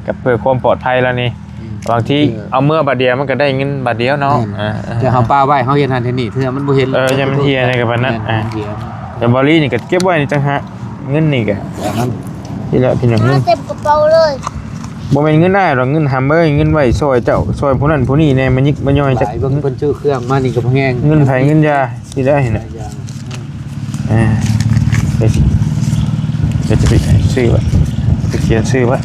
ກໍເພື່ອຄວາມປອດໄພລາວນີ້ ອືມ ບາງທີ ເອີ ເອົາເມືອບາດດຽວ ມັນກໍໄດ້ເງິນບາດດຽວເນາະ ແມ່ນ ເອີ ເອີ ແຕ່ເຮົາປະໄວ້ ເຮົາເຮັດຫັ້ນເຮັດນີ້ ເທື່ອມັນບໍ່ເຫັນ ເອີ ຢ່າມັນເຫື່ອໃນກັບອັນນັ້ນ ແມ່ນ ເອີ ມັນເຫື່ອ ແຕ່ບ່າວລີນີ້ກໍເກັບໄວ້ນີ້ຕ່າງຫາກ ເງິນນີ້ກໍ ອັນນັ້ນ ນີ້ແຫຼະພີ່ນ້ອງ ເງິນເຕັມກະເປົາເລີຍ ບໍ່ແມ່ນເງິນອ້າຍດອກ ເງິນຫຳເອີຍ ເງິນໄວ້ຊ່ອຍເຈົ້າ ຊ່ອຍຜູ້ນັ້ນຜູ້ນີ້ແດ່ ມາຍິກມາຍ່ອຍ ຈັກ ເບິ່ງເພິ່ນຊື້ເຄື່ອງມານີ້ກໍບໍ່ແຮງ ເງິນໃຜເງິນຢາ ຊິໄດ້ນະ ເອີ ດຽວຊິ ດຽວຊິໄປຊື້ໄວ້ ໄປຂຽນຊື້ໄວ້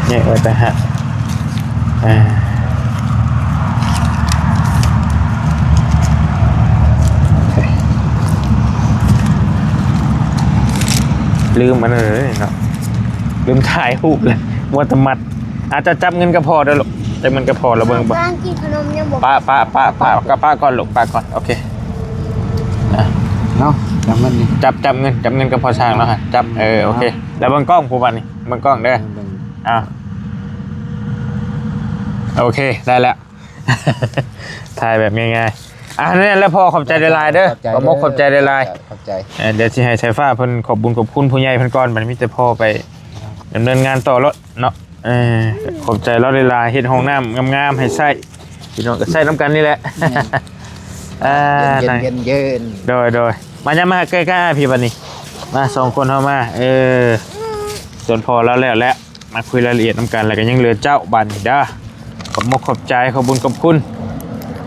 ແຍກໄວ້ຕ່າງຫາກ ລືມອັນນັ້ນເລີຍເນາະ ລືມຖ່າຍຮູບເລີຍ ມັວແຕ່ມັດ ອາດຈະຈັບເງິນກັບພໍ່ເດີລູກ ຈັບເງິນກັບພໍ່ແລ້ວເບິ່ງບໍ່ ປະ ປະ ປະ ປະ ປະກ່ອນລູກ ປະກ່ອນ ໂອເຄ ເອົາ ຈັບເງິນນີ້ ຈັບ ຈັບເງິນ ຈັບເງິນກັບພໍ່ຊ່າງເນາະ ຈັບ ເອີ ໂອເຄ ແລ້ວເບິ່ງກ້ອງຜູ້ບັດນີ້ ເບິ່ງກ້ອງເດີ ເອີ ເບິ່ງ ເອົາ ໂອເຄ ໄດ້ແລ້ວ ຖ່າຍແບບງ່າຍໆ ອ່ະ ນັ້ນແຫຼະພໍ່ ຂອບໃຈຫຼາຍໆເດີ ຂອບໃຈເດີ ຂອບອົກຂອບໃຈຫຼາຍໆ ຂອບໃຈ ເອີ ດຽວຊິໃຫ້ສາຍຟ້າເພິ່ນຂອບບຸນຂອບຄຸນຜູ້ໃຫຍ່ເພິ່ນກ່ອນ ບັດນີ້ມີແຕ່ພໍ່ໄປດຳເນີນງານຕໍ່ໂລດເນາະ ເອີ ຂອບໃຈລາວຫຼາຍໆ ເຮັດຫ້ອງນ້ຳງາມໆໃຫ້ໃຊ້ ພີ່ນ້ອງກໍໃຊ້ນຳກັນນີ້ແຫຼະ ແມ່ນ ອ່າ ເຢັນໆ ໂດຍໆ ມາ ຍາມມາໃກ້ໆພີ່ບັດນີ້ ມາສອງຄົນເຮົາມາ ເອີ ສ່ວນພໍ່ລາວແລ້ວແຫຼະ ມາຄຸຍລາຍລະອຽດນຳກັນ ແລ້ວກໍຍັງເຫຼືອເຈົ້າບັດນີ້ເດີ ຂອບມຸກຂອບໃຈ ຂອບບຸນຂອບຄຸນ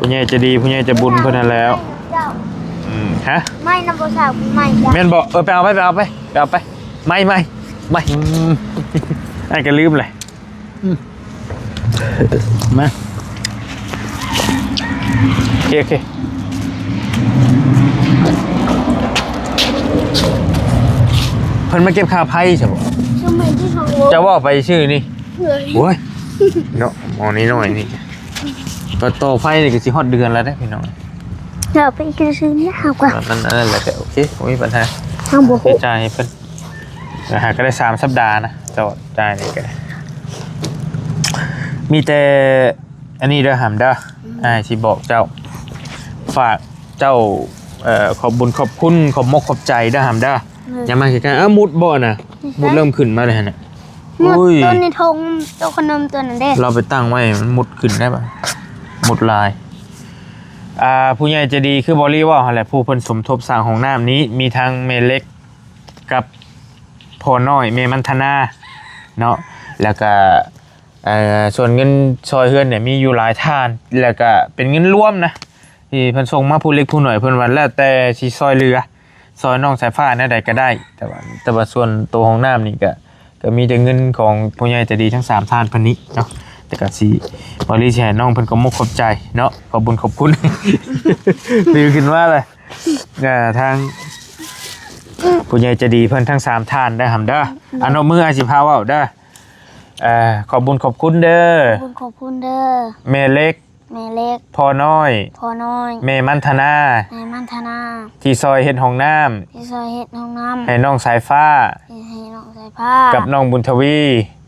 ຜູ້ໃຫຍ່ໃຈດີ ຜູ້ໃຫຍ່ໃຈບຸນເພິ່ນຫັ້ນແຫຼ້ວ. ເຈົ້າ ອືມ ຮະ ໄມ້ນຳບໍ່ສາວ ໄມ້ເຈົ້າ ແມ່ນບໍ່? ເອີ ໄປເອົາໄປ ໄປເອົາໄປ ໄປເອົາໄປ ໄມ້ ໄມ້ ໄມ້ ອືມ ອ້າຍກໍລືມແຫຼະ. ອືມ ມາ ໂອເຄ ໂອເຄ ເພິ່ນມາເກັບຄ່າໄຟໃຊ່ບໍ່? ເຈົ້າເວົ້າໄປຊື່ນີ້. ໂອ້ຍ ເນາະ ໝໍ້ນ້ອຍໆນີ້ ກໍຕໍ່ໄຟນີ້ກໍຊິຮອດເດືອນແລ້ວເດ້ພີ່ນ້ອງ. ເຮົາໄປຊື້ນີ້ເຮົາກໍ ມັນອັນນັ້ນແຫຼະ ກໍໂອເຄ ບໍ່ມີບັນຫາ. ເຮົາບໍ່ຮູ້ ຈ່າຍໃຫ້ເພິ່ນ ແລ້ວຫາກໍໄດ້ສາມສັບດານະ ເຈົ້າຈ່າຍນີ້ກໍໄດ້. ມີແຕ່ອັນນີ້ເດີຫຳເດີ ອືມ ອ້າຍຊິບອກເຈົ້າ ຝາກເຈົ້າ ເອີ ຂອບບຸນຂອບຄຸນ ຂອບມົກຂອບໃຈເດີຫຳເດີ. ອືມ ຢ່າມາໃກ້ໆ ເອົ້າ ມຸດບໍ່ນະ? ມຸດເລີ່ມຂຶ້ນມາແລ້ວຫັ້ນນະ. ມຸດ ໂອ້ຍ ຕົວໃນຖົງ ໂຕຂະໜົມຕົວນັ້ນເດ້ ລາວໄປຕັ້ງໄວ້ ມັນມຸດຂຶ້ນໄດ້ປະ? ມຸດຫຼາຍ. ອ່າ ຜູ້ໃຫຍ່ໃຈດີຄືບໍລີເວົ້າຫັ້ນແຫຼະ ຜູ້ເພິ່ນສົມທົບສ້າງຫ້ອງນ້ຳນີ້ ມີທັງແມ່ເລັກກັບພໍ່ນ້ອຍ ແມ່ມັນທະນາເນາະ ແລ້ວກະ ເອີ ສ່ວນເງິນຊ່ອຍເຮືອນນີ້ມີຢູ່ຫຼາຍທ່ານ ແລ້ວກະເປັນເງິນລວມນະ ທີ່ເພິ່ນສົ່ງມາຜູ້ເລັກຜູ້ນ້ອຍ ເພິ່ນວ່າແລ້ວແຕ່ຊິຊ່ອຍເຫຼືອ ຊ່ອຍນ້ອງສາຍຟ້າແນວໃດກໍໄດ້ ແຕ່ວ່າ ແຕ່ວ່າສ່ວນໂຕຫ້ອງນ້ຳນີ້ກໍ ກໍມີແຕ່ເງິນຂອງຜູ້ໃຫຍ່ໃຈດີທັງສາມທ່ານເພິ່ນນີ້ເນາະ ແຕ່ກໍຊິ ບ່າວລີຊິໃຫ້ນ້ອງເພິ່ນຂອບມົກຂອບໃຈເນາະ ຂອບບຸນຂອບຄຸນ ຖືຂຶ້ນມາເລີຍ ອ່າ ທາງຜູ້ໃຫຍ່ໃຈດີເພິ່ນທັງສາມທ່ານເດີຫຳເດີ. ອາ ນົບມື ອາ ຊິພາເວົ້າເດີ. ເອີ ຂອບບຸນຂອບຄຸນເດີ ຂອບບຸນຂອບຄຸນເດີ ແມ່ເລັກ ແມ່ເລັກ ພໍ່ນ້ອຍ ພໍ່ນ້ອຍ ແມ່ມັນທະນາ ແມ່ມັນທະນາ ທີ່ຊ່ອຍເຮັດຫ້ອງນ້ຳ ທີ່ຊ່ອຍເຮັດຫ້ອງນ້ຳ ໃຫ້ນ້ອງສາຍຟ້າ ໃຫ້ ໃຫ້ນ້ອງສາຍຟ້າ ກັບນ້ອງບຸນທະວີ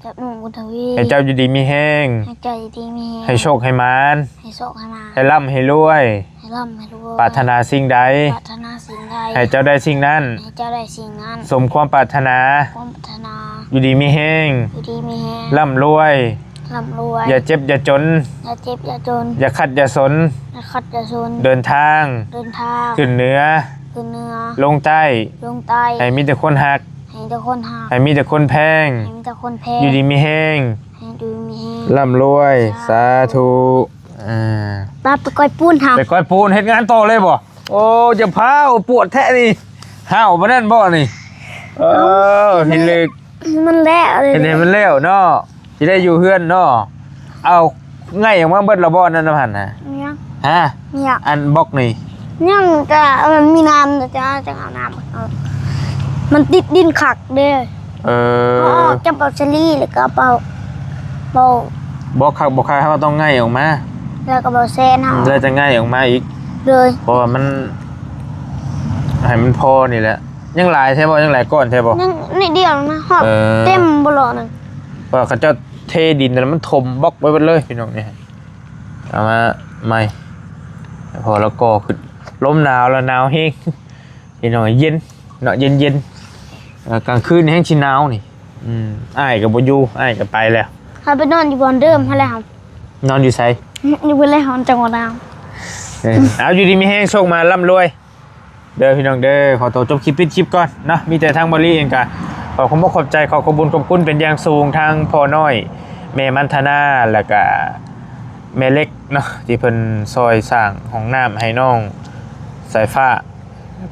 ກັບນ້ອງບຸນທະວີ ໃຫ້ເຈົ້າຢູ່ດີມີແຮງ ໃຫ້ເຈົ້າຢູ່ດີມີແຮງ ໃຫ້ໂຊກໃຫ້ໝານ ໃຫ້ໂຊກໃຫ້ໝານ ໃຫ້ລ່ຳໃຫ້ລວຍ ໃຫ້ລ່ຳໃຫ້ລວຍ ປາດຖະໜາສິ່ງໃດ ປາດຖະໜາສິ່ງໃດ ໃຫ້ເຈົ້າໄດ້ສິ່ງນັ້ນ ໃຫ້ເຈົ້າໄດ້ສິ່ງນັ້ນ ສົມຄວາມປາດຖະໜາ ຄວາມປາດຖະໜາ ຢູ່ດີມີແຮງ ຢູ່ດີມີແຮງ ລ່ຳລວຍ ລ່ຳລວຍ ຢ່າເຈັບຢ່າຈົນ ຢ່າເຈັບຢ່າຈົນ ຢ່າຂັດຢ່າສົນ ຢ່າຂັດຢ່າສົນ ເດີນທາງ ເດີນທາງ ຂຶ້ນເໜືອ ຂຶ້ນເໜືອ ລົງໃຕ້ ລົງໃຕ້ ໃຫ້ມີແຕ່ຄົນຮັກ ໃຫ້ມີແຕ່ຄົນຮັກ ໃຫ້ມີແຕ່ຄົນແພງ ໃຫ້ມີແຕ່ຄົນແພງ ຢູ່ດີມີແຮງ ໃຫ້ຢູ່ດີມີແຮງ ລ່ຳລວຍ ສາທຸ ສາທຸ. ອ່າ ຕາໄປກ້ອຍປູນຫາ ໄປກ້ອຍປູນ ເຮັດງານຕໍ່ເລີຍບໍ່? ໂອ້ ຢ່າພາວ ປວດແທ້ນີ້ ຫ້າວປານນັ້ນບໍ່ນີ້? ເອີ ເອີ ເຮັດເລີກ ມັນແລ້ວເລີຍ ເຮັດໃຫ້ມັນແລ້ວເນາະ ຊິໄດ້ຢູ່ເຮືອນເນາະ. ເອົາ ໄງ່ອອກມາເບິດແລ້ວບໍ່ ອັນນັ້ນນຳຫັ້ນນະ? ຍັງ ຮະ? ຍັງ ອັນບລັອກນີ້? ຍັງ ກະ ເອີ ມີນ້ຳ ຈະ ຈະເອົານ້ຳ ມັນຕິດດິນຄັກເດ້. ເອີ ເອົາອອກຈາກເບົາສາລີ ແລ້ວກໍເບົາ ເບົາ ບໍ່ຄັກບໍ່ຄາຍ ເຮົາຕ້ອງໄງ່ອອກມາ ແລ້ວກໍເບົາແຊນເຮົາ ແລ້ວຈະໄງ່ອອກມາອີກ ໂດຍ ເພາະວ່າມັນ ໃຫ້ມັນພໍນີ້ແຫຼະ. ຍັງຫຼາຍແທ້ບໍ່? ຍັງຫຼາຍກ້ອນແທ້ບໍ່? ຍັງນິດດຽວນະ ຮອດ ເອີ ເຕັມບໍ່ຫຼໍ້ນະ ເພາະວ່າເຂົາເຈົ້າເທດິນແລ້ວມັນຖົມບລັອກໄວ້ເບິດເລີຍ ພີ່ນ້ອງ. ນີ້ ເອົາມາໃໝ່ ພໍລະກໍຂຶ້ນ ລົມໜາວລະໜາວແຮງ ພີ່ນ້ອງ ເຢັນເນາະ ເຢັນໆ ເອີ ກາງຄືນແຮງຊິໜາວນີ້. ອືມ ອ້າຍກໍບໍ່ຢູ່ ອ້າຍກໍໄປແລ້ວ ເຮົາໄປນອນຢູ່ບ່ອນເດີມຫັ້ນແຫຼະ. ນອນຢູ່ໃສ? ຢູ່ພຸ້ນແຫຼະ ເຮົາຈັ່ງວ່າໜາວ. ເອີ ເອົາ ຢູ່ດີມີແຮງ ໂຊກມາ ລ່ຳລວຍເດີພີ່ນ້ອງເດີ. ຂໍຕົວຈົບຄລິບ ປິດຄລິບກ່ອນເນາະ. ມີແຕ່ທາງບ່າວລີເອງກໍຂໍຂອບອົກຂອບໃຈ ຂໍຂອບບຸນຂອບຄຸນເປັນຢ່າງສູງ ທາງພໍ່ນ້ອຍ ແມ່ມັນທະນາ ແລ້ວກະແມ່ເລັກເນາະ ທີ່ເພິ່ນຊ່ອຍສ້າງຫ້ອງນ້ຳໃຫ້ນ້ອງສາຍຟ້າ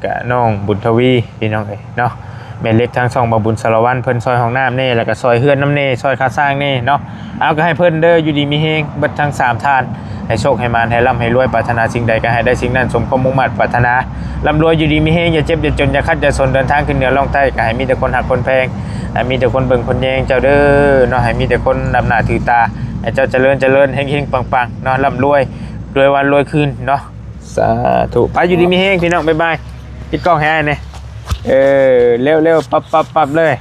ກະນ້ອງບຸນທະວີ ພີ່ນ້ອງເອີຍເນາະ. ແມ່ເລັກທາງຊ່ອງບ່າວບຸນສາລະວັນ ເພິ່ນຊ່ອຍຫ້ອງນ້ຳແດ່ ແລ້ວກະຊ່ອຍເຮືອນນຳແດ່ ຊ່ອຍຄ່າສ້າງແດ່ເນາະ. ເອົາ ກະໃຫ້ເພິ່ນເດີ ຢູ່ດີມີແຮງເບິດທັງສາມທ່ານ ໃຫ້ໂຊກໃຫ້ໝານ ໃຫ້ລ່ຳໃຫ້ລວຍ ປາດຖະໜາສິ່ງໃດກະໃຫ້ໄດ້ສິ່ງນັ້ນ ສົມຄວາມມຸ່ງມາດປາດຖະໜາ ລ່ຳລວຍ ຢູ່ດີມີແຮງ ຢ່າເຈັບຢ່າຈົນ ຢ່າຂັດຢ່າສົນ ເດີນທາງຂຶ້ນເໜືອລ່ອງໃຕ້ ກະໃຫ້ມີແຕ່ຄົນຮັກຄົນແພງ ໃຫ້ມີແຕ່ຄົນເບິ່ງຄົນແຍງເຈົ້າເດີເນາະ ໃຫ້ມີແຕ່ຄົນນັບໜ້າຖືຕາ ໃຫ້ເຈົ້າຈະເລີນຈະເລີນ ເຮັງໆ ປັງໆ ເນາະ ລ່ຳລວຍ ລວຍວັນລວຍຄືນເນາະ. ສາທຸ ໄປ ຢູ່ດີມີແຮງພີ່ນ້ອງ ບາຍບາຍ. ປິດກ້ອງໃຫ້ອ້າຍແດ່ ເອີ ເລັວໆ ປັບໆໆ ເລີຍ.